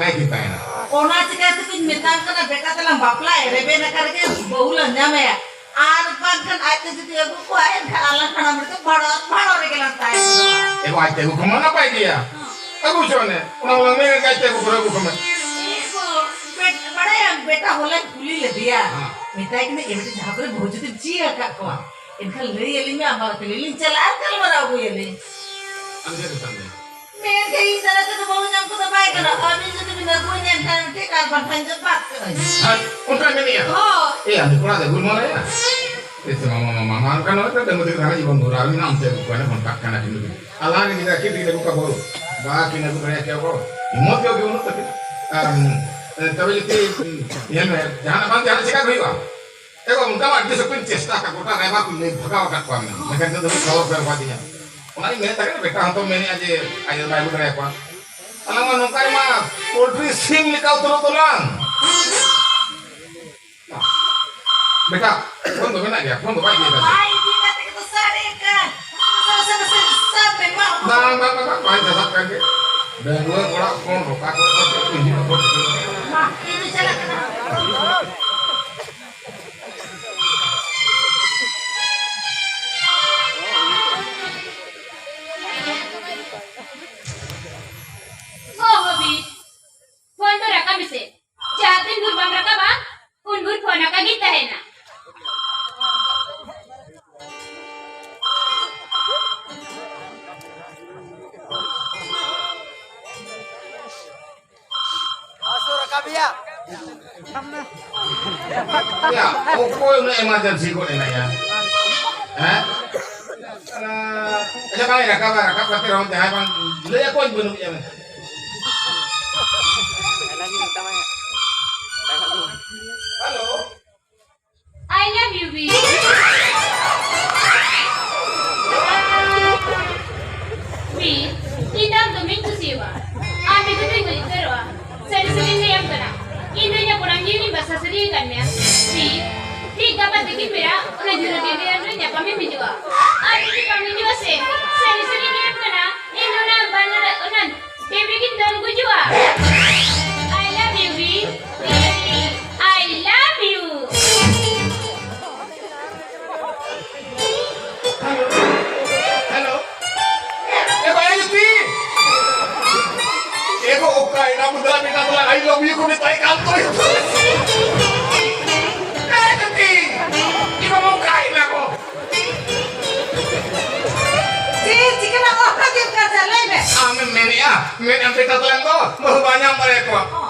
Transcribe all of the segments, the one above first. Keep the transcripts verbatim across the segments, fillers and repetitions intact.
ᱵᱟᱭ ᱠᱤᱛᱟᱭᱮᱱᱟ᱾ ᱚᱱᱟ ᱪᱤᱠᱟᱹ ᱛᱮᱵᱤᱱ ᱢᱮᱛᱟᱢ ᱠᱟᱱᱟ, ᱵᱮᱴᱟ ᱛᱟᱞᱟᱝ ᱵᱟᱯᱞᱟᱭᱟ, ᱨᱮᱵᱮᱱ ᱟᱠᱟᱱ ᱨᱮᱜᱮ ᱵᱟᱹᱦᱩ ᱞᱟᱝ ᱧᱟᱢᱮᱭᱟ᱾ ᱟᱨ ᱵᱟᱝᱠᱷᱟᱱ ᱟᱡ ᱛᱮ ᱡᱩᱫᱤ ᱟᱹᱜᱩ ᱠᱚᱣᱟ, ᱮᱱᱠᱷᱟᱱ ᱟᱞᱟᱝ ᱦᱟᱲᱟᱢ ᱨᱮᱫᱚ ᱵᱷᱟᱲᱚ, ᱵᱷᱟᱲᱚ ᱨᱮᱜᱮ ᱞᱟᱝ ᱛᱟᱦᱮᱸ ᱠᱚᱜᱼᱟ᱾ ᱮ ᱵᱟᱵᱟ, ᱟᱡ ᱛᱮ ᱟᱹᱜᱩ ᱠᱚᱢᱟ ᱱᱟᱯᱟᱭ ᱜᱮᱭᱟ᱾ ᱦᱮᱸ᱾ ᱟᱹᱜᱩ ᱦᱚᱪᱚ ᱟᱹᱱᱤᱡ᱾ ᱚᱱᱟ ᱦᱚᱸᱞᱟᱝ ᱢᱮᱱ ᱜᱮ, ᱟᱡ ᱛᱮ ᱟᱹᱜᱩ ᱠᱚᱨᱮ ᱟᱹᱜᱩ ᱠᱚᱢᱮ᱾ ᱮ ᱜᱚ, ᱵᱮᱴ-, ᱵᱟᱲᱟᱭᱟᱢ, ᱵᱮᱴᱟ ᱦᱚᱞᱟᱧ ᱠᱩᱞᱤ ᱞᱮᱫᱮᱭᱟ᱾ ᱦᱮᱸ᱾ ᱢᱮᱛᱟᱭ ᱠᱟᱹᱱᱟᱹᱧ, ᱮ ᱵᱮᱴᱟ, ᱡᱟᱦᱟᱸ ᱠᱚᱨᱮ ᱵᱟᱹᱦᱩ ᱡᱩᱫᱤᱢ ᱪᱤᱭᱟᱹ ᱟᱠᱟᱫ ᱠᱚᱣᱟ, ᱮᱱᱠᱷᱟᱱ ᱞᱟᱹᱭ ᱟᱹᱞᱤᱧ ᱢᱮ, ᱟᱢ ᱵᱟᱵᱟ ᱛᱟᱹᱞᱤᱧ ᱞᱤᱧ ᱪᱟᱞᱟᱜᱼᱟ ᱟᱨ ᱜᱟᱞᱢᱟᱨᱟᱣ ᱟᱹᱜᱩᱭᱟᱞᱤᱧ᱾ ᱟᱫᱚ ᱪᱮᱫ ᱠᱚ ᱢᱮᱛᱟᱢ ᱠᱟᱱᱟ? ᱢᱮᱱ ᱠᱮᱫ, ᱤᱧ ᱫᱟᱨᱟᱭ ᱛᱮᱫᱚ ᱵᱟᱹᱦᱩ ᱧᱟᱢ ᱠᱚᱫᱚ ᱵᱟᱭ ᱜᱟᱱᱚᱜᱼᱟ᱾ ᱟᱹᱵᱤᱱ ᱡᱩᱫᱤ ᱵᱤᱱ ᱟᱹᱜᱩᱣᱟᱹᱧᱟ, ᱮᱱᱠᱷᱟᱱ ᱴᱷᱤᱠ, ᱟᱨ ᱵᱟᱝᱠᱷᱟᱱ ᱫᱚ ᱵᱟᱫ ᱠᱟᱜᱼᱟᱹᱧ᱾ ᱦᱮᱸ, ᱚᱱᱠᱟ ᱢᱮᱱᱮᱜᱼᱟ? ᱦᱳᱭ᱾ ᱮ, ᱟᱢ ᱠᱚᱲᱟ ᱫᱚ ᱜᱩᱞᱢᱟᱞᱟᱭᱟ? ᱮ, ᱥᱮ ᱢᱟᱢᱟ, ᱢᱟᱢᱟ, ᱢᱟᱢᱟ, ᱚᱱᱠᱟ ᱱᱚᱜᱼᱚᱭ ᱛᱚ ᱰᱟᱺᱜᱩᱣᱟᱹ ᱛᱮᱜᱮ ᱛᱟᱦᱮᱱᱟ ᱡᱤᱵᱚᱱ ᱵᱷᱳᱨ, ᱟᱨ ᱢᱮᱱᱟᱜ ᱚᱱᱛᱮ ᱟᱹᱜᱩ ᱠᱚᱣᱟ, ᱚᱱᱮ ᱠᱚᱱᱴᱟᱠ ᱠᱟᱱᱟ ᱠᱤᱱ᱾ ᱟᱞᱟᱝ ᱜᱮ ᱜᱤᱫᱽᱨᱟᱹ ᱠᱤᱱ ᱟᱹᱜᱩ ᱠᱚᱣᱟ ᱵᱟᱹᱦᱩ᱾ ᱵᱟ ᱠᱤᱱ ᱟᱹᱜᱩ ᱫᱟᱲᱮᱭᱟᱠᱚᱣᱟ ᱵᱟᱹᱦᱩ᱾ ᱦᱤᱢᱢᱚᱛ ᱜᱮ ᱵᱟᱹᱱᱩᱜ ᱛᱟᱹᱠᱤᱱᱟ᱾ ᱟᱨ, ᱮ, ᱛᱚᱵᱮ ᱡᱩᱫᱤ, ᱧᱮᱞ ᱢᱮ, ᱡᱟᱦᱟᱱᱟᱜ ᱵᱟᱝ ᱡᱟᱦᱟᱱᱟᱜ ᱪᱮᱠᱟ ᱦᱩᱭᱩᱜᱼᱟ᱾ ᱮ ᱵᱟᱵᱟ, ᱚᱱᱠᱟ ᱢᱟ ᱟᱹᱰᱤ ᱥᱚᱠᱛᱚᱧ ᱪᱮᱥᱴᱟ ᱟᱠᱟᱫ, ᱜᱚᱴᱟ ᱨᱟᱭᱵᱟᱨ ᱠᱚᱧ ᱞᱟᱹᱭ ᱵᱷᱟᱜᱟᱣ ᱟᱠᱟᱫ ᱠᱚᱣᱟ, ᱢᱮᱱ-, ᱢᱮᱱᱠᱷᱟᱱ ᱱᱤᱛᱚᱜ ᱫᱷᱟᱹᱵᱤᱡ ᱠᱷᱚᱵᱚᱨ ᱠᱚ ᱮᱢ ᱟᱠᱟᱫᱤᱧᱟ᱾ ᱚᱱᱟᱧ ᱢᱮᱱᱮᱫ ᱛᱟᱦᱮᱸᱫ, ᱵᱮᱴᱟ ᱦᱚᱸᱛᱚᱢ ᱢᱮᱱᱮᱫᱼᱟ ᱡᱮ ᱟᱡ ᱫᱚ ᱵᱟᱭ ᱟᱹᱜᱩ ᱫᱟᱲᱮᱭᱟᱠᱚᱣᱟ᱾ ᱟᱞᱟᱝ ᱢᱟ ᱱᱚᱝᱠᱟ ᱨᱮᱢᱟ ᱯᱳᱞᱴᱨᱤ ᱥᱤᱢ ᱞᱮᱠᱟ ᱩᱛᱟᱹᱨᱚᱜ ᱫᱚᱞᱟᱝ᱾ ᱵᱮᱴᱟ, ᱯᱷᱳᱱ ᱫᱚ ᱢᱮᱱᱟᱜ ᱜᱮᱭᱟ, ᱯᱷᱳᱱ ᱫᱚ ᱵᱟᱭ ᱤᱫᱤᱭᱮᱫᱟ᱾ ᱵᱟᱭ ᱤᱫᱤ ᱠᱟᱛᱮ ᱜᱮ ᱛᱚ ᱥᱟᱰᱮ ᱠᱟᱱ᱾ ᱥᱟᱵ ᱢᱮ, ᱢᱟ᱾ ᱵᱟᱝ, ᱵᱟᱝ, ᱵᱟᱝ, ᱵᱟᱝ, ᱵᱟᱭ ᱥᱟᱥᱟᱵ ᱠᱟᱱ ᱜᱮ᱾ ᱰᱟᱺᱜᱩᱣᱟᱹ ᱠᱚᱲᱟ ᱦᱚᱯᱚᱱ ᱚᱠᱟ ᱠᱚᱨᱮ ᱠᱚ ᱪᱮᱫ ᱠᱚ ᱦᱤᱡᱩᱜ ᱟᱠᱚ ᱴᱷᱤᱠᱟᱹ ᱵᱟᱹᱱᱩᱜ᱾ ᱢᱟ, ᱤᱧ ᱫᱚ ᱪᱟᱞᱟᱜ ᱠᱟᱱᱟ᱾ ᱚ, ᱦᱚᱵᱤ, ᱯᱷᱳᱱ ᱫᱚ ᱨᱟᱠᱟᱵ ᱢᱮᱥᱮ᱾ ᱡᱟᱦᱟᱸ ᱛᱤᱱ ᱵᱷᱳᱨ ᱵᱟᱢ ᱨᱟᱠᱟᱵᱟ, ᱩᱱ ᱵᱷᱳᱨ ᱯᱷᱳᱱ ᱟᱠᱟᱫ ᱜᱤᱧ ᱛᱟᱦᱮᱱᱟ᱾ ᱟᱥᱚ ᱨᱟᱠᱟᱵᱮᱭᱟ᱾ ᱭᱟ, ᱚᱠᱚᱭ ᱩᱱᱟᱹᱜ emergency ᱜᱚᱫ ᱮᱱᱟᱭᱟ? ᱦᱮᱸ? ᱟᱪᱪᱷᱟ, ᱵᱟᱭ ᱨᱟᱠᱟᱵᱟ, ᱨᱟᱠᱟᱵ ᱠᱟᱛᱮ ᱨᱮᱦᱚᱸ ᱡᱟᱦᱟᱸᱭ ᱵᱟᱝ ᱞᱟᱹᱭ ᱟᱠᱚᱣᱟᱧ ᱵᱟᱹᱱᱩᱜ ᱮᱭᱟ ᱢᱮᱱᱛᱮ᱾ Hello. I love you, B. B, ᱤᱧ ᱫᱚ ᱟᱢ ᱫᱚᱢᱮᱧ ᱠᱩᱥᱤᱭᱟᱢᱟ᱾ ᱟᱢ ᱵᱮᱜᱚᱨ ᱫᱚᱧ ᱜᱚᱡ ᱩᱛᱟᱹᱨᱚᱜᱼᱟ᱾ ᱥᱟᱹᱨᱤ ᱥᱟᱹᱨᱤᱧ ᱞᱟᱹᱭᱟᱢ ᱠᱟᱱᱟ, ᱤᱧ ᱫᱚ ᱤᱧᱟᱹᱜ ᱠᱚᱲᱟᱢ ᱡᱤᱣᱤ ᱨᱤᱧ ᱵᱟᱥᱟ ᱥᱟᱹᱨᱤ ᱟᱠᱟᱫ ᱢᱮᱭᱟ᱾ ᱵᱤ, ᱴᱷᱤᱠ ᱜᱟᱯᱟ ᱛᱤᱠᱤᱱ ᱵᱮᱲᱟ ᱚᱱᱟ ᱡᱷᱩᱨᱟᱹ ᱰᱮᱢ ᱨᱮ ᱧᱟᱯᱟᱢ ᱮᱢ ᱦᱤᱡᱩᱜᱼᱟ᱾ ᱟᱨ ᱡᱩᱫᱤ ᱵᱟᱢ ᱦᱤᱡᱩᱜᱼᱟ ᱥᱮ, ᱥᱟᱹᱨᱤ ᱥᱟᱹᱨᱤᱧ ᱞᱟᱹᱭᱟᱢ ᱠᱟᱱᱟ, ᱤᱧ ᱫᱚ ᱚᱱᱟ ᱵᱟᱱᱟᱨ, ᱚᱱᱟ ᱰᱮᱢ ᱨᱮᱜᱤᱧ ᱫᱚᱱ ᱜᱩᱡᱩᱜᱼᱟ᱾ ᱩᱱᱤ ᱠᱚ ᱢᱮᱛᱟᱭ ᱠᱟᱱ ᱛᱚ᱾ ᱮ ᱠᱟᱹᱴᱤᱡ, ᱤᱧ ᱢᱟ ᱱᱚᱝᱠᱟᱭ ᱢᱮ ᱠᱚ᱾ ᱪᱮᱫ ᱪᱤᱠᱟᱹᱱᱟ? ᱚᱦᱚ ᱜᱮᱢ ᱠᱟᱛᱷᱟ ᱞᱟᱹᱭ ᱢᱮ᱾ ᱟᱢᱮᱢ ᱢᱮᱱᱮᱜᱼᱟ, ᱢᱮᱱᱮᱫ ᱟᱢ ᱵᱮᱴᱟ ᱛᱟᱞᱟᱝ ᱫᱚ ᱵᱟᱹᱦᱩ ᱵᱟᱭ ᱧᱟᱢ ᱫᱟᱲᱮᱭᱟᱠᱚᱣᱟ᱾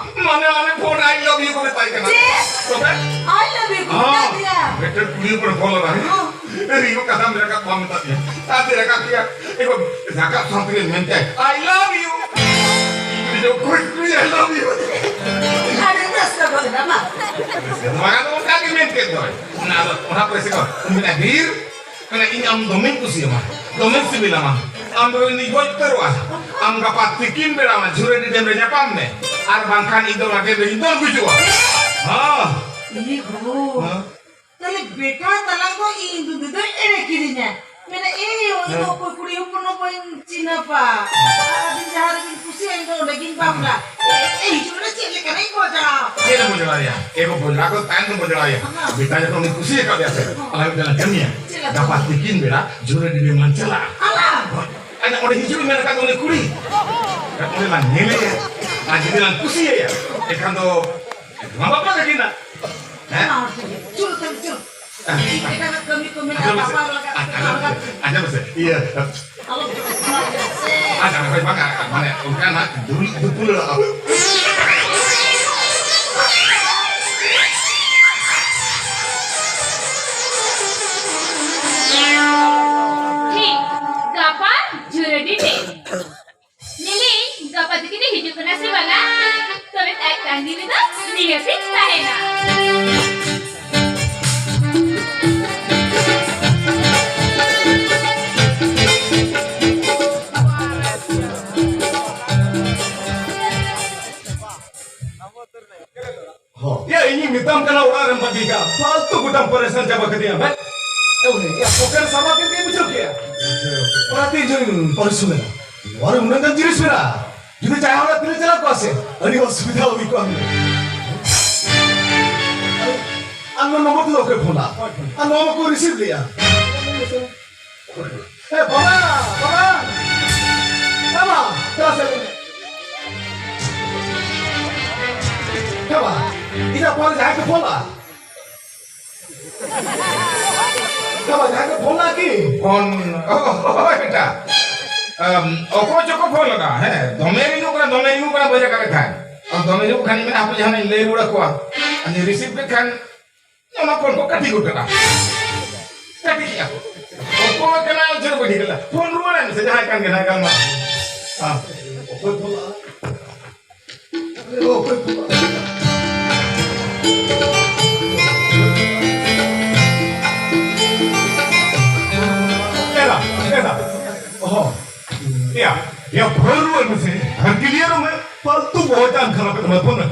ᱢᱟᱱᱮ ᱟᱢᱮ ᱯᱷᱳᱱ ᱨᱮ I love you ᱠᱚ ᱢᱮᱛᱟᱭ ᱠᱟᱱᱟ᱾ ᱪᱮᱫ? ᱛᱚᱵᱮ? I love you ᱠᱚ ᱦᱚᱸ, ᱢᱮᱛᱟ ᱫᱮᱭᱟ᱾ ᱢᱤᱫᱴᱮᱱ ᱠᱩᱲᱤ ᱦᱚᱯᱚᱱ ᱯᱷᱳᱱ ᱞᱮᱫᱟ᱾ ᱦᱚᱸ᱾ ᱨᱤᱭᱩ ᱠᱟᱛᱷᱟᱢ ᱨᱟᱠᱟᱵ ᱵᱟᱢ ᱢᱮᱛᱟ ᱫᱮᱭᱟ᱾ ᱛᱟᱛᱮ ᱨᱟᱠᱟᱵ ᱠᱮᱭᱟ᱾ ᱮᱵᱚᱝ ᱨᱟᱠᱟᱵ ᱥᱟᱶ ᱛᱮᱜᱮ ᱢᱮᱱ ᱠᱮᱭᱟ, "I love you." ᱤᱧ ᱫᱚ ᱠᱩᱲᱤ ᱠᱩᱲᱤ, "I love you." ᱟᱹᱰᱤ ᱨᱟᱹᱥᱠᱟᱹ ᱜᱚᱫ ᱮᱱᱟ ᱵᱟᱝ? ᱨᱟᱹᱥᱠᱟᱹ ᱫᱚ ᱵᱟᱝ, ᱟᱫᱚ ᱚᱱᱠᱟ ᱜᱮ ᱢᱮᱱ ᱠᱮᱫ ᱫᱚᱭ᱾ ᱚᱱᱟ ᱟᱫᱚ ᱚᱱᱟ ᱯᱚᱭᱥᱟ ᱠᱚ, ᱩᱱᱤ ᱢᱮᱱᱟ, "ᱵᱤᱨ, ᱢᱟᱱᱮ ᱤᱧ ᱟᱢ ᱫᱚᱢᱮᱧ ᱠᱩᱥᱤᱭᱟᱢᱟ, ᱫᱚᱢᱮᱧ ᱥᱤᱵᱤᱞᱟᱢᱟ᱾ ᱟᱢ ᱫᱚ ᱤᱧ ᱜᱚᱡ ᱩᱛᱟᱹᱨᱚᱜᱼᱟ᱾ ᱟᱢ ᱜᱟᱯᱟ ᱛᱤᱠᱤᱱ ᱵᱮᱲᱟ ᱚᱱᱟ ᱡᱷᱩᱨᱟᱹᱰᱤ ᱰᱮᱢ ᱨᱮ ᱧᱟᱯᱟᱢ ᱢᱮ, ᱟᱨ ᱵᱟᱝᱠᱷᱟᱱ ᱤᱧ ᱫᱚ ᱚᱱᱟ ᱰᱮᱢ ᱨᱮ ᱤᱧ ᱫᱚ ᱜᱩᱡᱩᱜᱼᱟ᱾" ᱦᱚᱸ᱾ ᱤᱭᱟᱹ ᱜᱳ᱾ ᱦᱚᱸ᱾ ᱛᱟᱦᱞᱮ ᱵᱮᱴᱟ ᱛᱟᱞᱟᱝ ᱫᱚ ᱤᱧ ᱫᱩᱫᱩ ᱫᱚᱭ ᱮᱲᱮ ᱠᱤᱫᱤᱧᱟ᱾ ᱢᱮᱱᱟ, "ᱮᱭ ᱭᱳ, ᱤᱧ ᱫᱚ ᱦᱮᱸ᱾ ᱚᱠᱚᱭ ᱠᱩᱲᱤ ᱦᱚᱯᱚᱱ ᱦᱚᱸ ᱵᱟᱹᱧ ᱪᱤᱱᱦᱟᱹᱯᱟ᱾ ᱟᱨ ᱟᱹᱵᱤᱱ ᱡᱟᱦᱟᱸ ᱨᱮᱵᱤᱱ ᱠᱩᱥᱤᱭᱟᱜᱼᱟ, ᱤᱧ ᱫᱚ ᱚᱸᱰᱮ ᱜᱤᱧ ᱵᱟᱯᱞᱟ᱾ ᱮ, ᱮ, ᱦᱤᱡᱩᱜ ᱢᱮ, ᱪᱮᱫ ᱞᱮᱠᱟᱱᱟᱜ ᱤᱧ ᱵᱚᱡᱽᱲᱟᱣ ᱟᱯᱮ?" ᱪᱮᱫ ᱮᱢ ᱵᱚᱡᱽᱲᱟᱣ ᱮᱭᱟ? ᱮ ᱠᱚ ᱵᱚᱡᱽᱲᱟᱣ ᱠᱚ ᱛᱟᱭᱚᱢ ᱛᱮᱢ ᱵᱚᱡᱽᱲᱟᱣ ᱮᱭᱟ᱾ ᱦᱮᱸ᱾ ᱵᱮᱴᱟ ᱡᱚᱠᱷᱚᱱ ᱩᱱᱤ ᱠᱩᱥᱤ ᱟᱠᱟᱫ ᱢᱮᱭᱟ ᱥᱮ, ᱦᱮᱸ᱾ ᱟᱞᱟᱝ ᱢᱤᱫᱴᱟᱝ ᱞᱟᱝ ᱠᱟᱹᱢᱤᱭᱟ᱾ ᱪᱮᱫ ᱞᱮᱠᱟ? ᱜᱟᱯᱟ ᱛᱤᱠᱤᱱ ᱵᱮᱲᱟ ᱡᱷᱩᱨᱟᱹᱰᱤ ᱰᱮᱢ ᱞᱟᱝ ᱪᱟᱞᱟᱜᱼᱟ᱾ ᱟᱞᱟᱝ? ᱦᱳᱭ᱾ ᱟᱪᱪᱷᱟ, ᱚᱸᱰᱮ ᱦᱤᱡᱩᱜ ᱢᱮ ᱢᱮᱱ ᱟᱠᱟᱫ ᱩᱱᱤ ᱠᱩᱲᱤ᱾ ᱚᱸᱰᱮ ᱞᱟᱝ ᱧᱮᱞᱮᱭᱟ᱾ ᱟᱨ ᱡᱩᱫᱤ ᱞᱟᱝ ᱠᱩᱥᱤᱭᱟᱭᱟ, ᱮᱱᱠᱷᱟᱱ ᱫᱚ ᱢᱟ ᱵᱟᱯᱞᱟ ᱞᱟᱹᱜᱤᱫ ᱱᱟ᱾ ᱦᱮᱸ? ᱪᱚᱞᱚ, ᱪᱚᱞᱚ, ᱪᱚᱞᱚ᱾ ᱮᱴᱟᱜᱟᱜ ᱠᱟᱹᱢᱤ ᱠᱚ ᱢᱮᱱᱟᱜᱼᱟ, ᱟᱸᱡᱚᱢ ᱢᱮᱥᱮ, ᱵᱟᱯᱞᱟ ᱞᱟᱜᱟᱜ ᱟᱸᱡᱚᱢ ᱢᱮᱥᱮ, ᱟᱸᱡᱚᱢ ᱢᱮᱥᱮ, ᱤᱭᱟᱹ᱾ ᱟᱞᱚ ᱵᱟᱯᱞᱟ ᱞᱟᱹᱜᱤᱫ ᱥᱮ᱾ ᱟᱪᱪᱷᱟ, ᱦᱳᱭ, ᱵᱟᱝᱟ, ᱢᱟᱱᱮ, ᱚᱱᱠᱟ ᱱᱟᱜ ᱫᱩᱞ ᱫᱩᱯᱩᱞ᱾ ᱴᱷᱤᱠ, ᱜᱟᱯᱟ ᱡᱷᱩᱨᱟᱹᱰᱤ ᱰᱮᱢ᱾ ᱧᱮᱞᱤᱧ, ᱜᱟᱯᱟ ᱛᱤᱠᱤᱱᱮ ᱦᱤᱡᱩᱜ ᱠᱟᱱᱟ ᱥᱮ ᱵᱟᱝᱟ? ᱛᱚᱵᱮ ᱟᱡ ᱛᱟᱺᱜᱤ ᱨᱮᱫᱚ ᱱᱤᱦᱟᱹᱛᱤᱧ ᱛᱟᱦᱮᱱᱟ᱾ ᱦᱚᱸ᱾ ᱭᱟ, ᱤᱧᱤᱧ ᱢᱮᱛᱟᱢ ᱠᱟᱱᱟ, ᱚᱲᱟᱜ ᱨᱮᱢ ᱵᱟᱹᱜᱤ ᱠᱟᱜᱼᱟ᱾ ᱯᱷᱟᱞᱛᱩ ᱜᱚᱴᱟᱢ ᱯᱚᱨᱮᱥᱟᱱ ᱪᱟᱵᱟ ᱠᱮᱫᱤᱧᱟ, ᱵᱮ᱾ ᱮ, ᱩᱱᱤ, ᱭᱟ, ᱯᱚᱠᱮᱴ ᱥᱟᱢᱟ ᱠᱮᱫ ᱛᱮᱧ ᱵᱩᱡᱷᱟᱹᱣ ᱠᱮᱜᱼᱟ᱾ ᱚᱱᱟᱛᱮ ᱤᱧ ᱦᱚᱸᱧ ᱯᱚᱨᱤᱥᱨᱚᱢ ᱮᱱᱟ᱾ ᱱᱚᱣᱟ ᱨᱮ ᱩᱱᱟᱹᱜ ᱜᱟᱱ ᱡᱤᱱᱤᱥ ᱢᱮᱱᱟᱜᱼᱟ᱾ ᱡᱩᱫᱤ ᱡᱟᱦᱟᱸᱭ ᱦᱚᱲ ᱟᱹᱠᱷᱨᱤᱧ ᱪᱟᱞᱟᱣ ᱠᱚᱜᱼᱟ ᱥᱮ, ᱟᱹᱰᱤ ᱚᱥᱩᱵᱤᱫᱷᱟ ᱦᱩᱭ ᱠᱚᱜᱼᱟ ᱦᱩᱱᱟᱹᱝ᱾ ᱟᱨ ᱱᱚᱣᱟ ᱱᱚᱢᱵᱚᱨ ᱛᱮᱫᱚ ᱚᱠᱚᱭ ᱯᱷᱳᱱᱟ? ᱟᱨ ᱱᱚᱣᱟ ᱢᱟᱠᱚ ᱨᱤᱥᱤᱵᱷ ᱞᱮᱜᱼᱟ᱾ ᱮ ᱵᱟᱵᱟ, ᱵᱟᱵᱟ, ᱵᱟᱵᱟ, ᱫᱮᱞᱟ ᱥᱮ᱾ ᱤᱧᱟᱹᱜ ᱯᱷᱳᱱ ᱡᱟᱦᱟᱸᱭ ᱠᱚ ᱯᱷᱳᱱᱟ᱾ ᱵᱟᱵᱟ, ᱡᱟᱦᱟᱸᱭ ᱠᱚ ᱯᱷᱳᱱᱟ ᱠᱤ? ᱯᱷᱳᱱ, ᱦᱳᱭ ᱵᱮᱴᱟ᱾ ᱟᱢ, ᱚᱠᱚᱭ ᱪᱚᱠᱚ ᱯᱷᱳᱱ ᱞᱮᱫᱟ, ᱦᱮᱸ, ᱫᱚᱢᱮ ᱨᱤᱝᱚᱜ ᱠᱟᱱᱟ, ᱫᱚᱢᱮ ᱨᱤᱝᱚᱜ ᱠᱟᱱᱟ, ᱵᱟᱹᱧ ᱨᱟᱠᱟᱵᱮᱫ ᱠᱷᱟᱱ᱾ ᱟᱨ ᱫᱚᱢᱮ ᱨᱤᱝᱚᱜ ᱠᱷᱟᱱ ᱤᱧ ᱢᱮᱱᱟ, ᱦᱟᱯᱮ ᱡᱟᱦᱟᱱᱟᱜ ᱤᱧ ᱞᱟᱹᱭ ᱨᱩᱣᱟᱹᱲ ᱟᱠᱚᱣᱟ᱾ ᱟᱨ ᱨᱤᱥᱤᱵᱷ ᱠᱮᱫ ᱠᱷᱟᱱ, ᱚᱱᱟ ᱯᱷᱳᱱ ᱠᱚ ᱠᱟᱹᱴᱤ ᱜᱚᱫ ᱠᱟᱜᱼᱟ᱾ ᱠᱟᱹᱴᱤ ᱠᱮᱜᱼᱟ ᱠᱚ᱾ ᱚᱠᱚᱭ ᱠᱟᱱᱟᱭ ᱪᱮᱫ ᱵᱟᱹᱧ ᱴᱷᱤᱠᱟᱹ ᱞᱮᱫᱟ᱾ ᱯᱷᱳᱱ ᱨᱩᱣᱟᱹᱲᱟᱭ ᱢᱮᱥᱮ, ᱡᱟᱦᱟᱸᱭ ᱠᱟᱱ ᱜᱮ ᱱᱟᱦᱟᱜ ᱜᱟᱞᱢᱟᱨᱟᱣ᱾ ᱦᱮᱸ᱾ ᱚᱠᱚᱭ ᱯᱷᱳᱱ ᱞᱟᱜᱼᱟ? ᱚᱠᱚᱭ ᱯᱷᱳᱱ ᱞᱟᱜᱼᱟ? ᱮᱨᱟ, ᱮᱨᱟ᱾ ᱚᱦᱚ᱾ ᱮᱭᱟ, ᱮᱭᱟ, ᱯᱷᱳᱱ ᱨᱩᱣᱟᱹᱲ ᱢᱮᱥᱮ᱾ ᱦᱟᱹᱨᱠᱤᱞᱤᱭᱟᱹ ᱨᱚᱢᱮ, ᱯᱷᱟᱞᱛᱩ ᱵᱚᱦᱚ ᱪᱟᱢ ᱠᱷᱟᱨᱟᱯ ᱮᱫ ᱛᱟᱢᱟ, ᱯᱷᱳᱱ ᱢᱮ᱾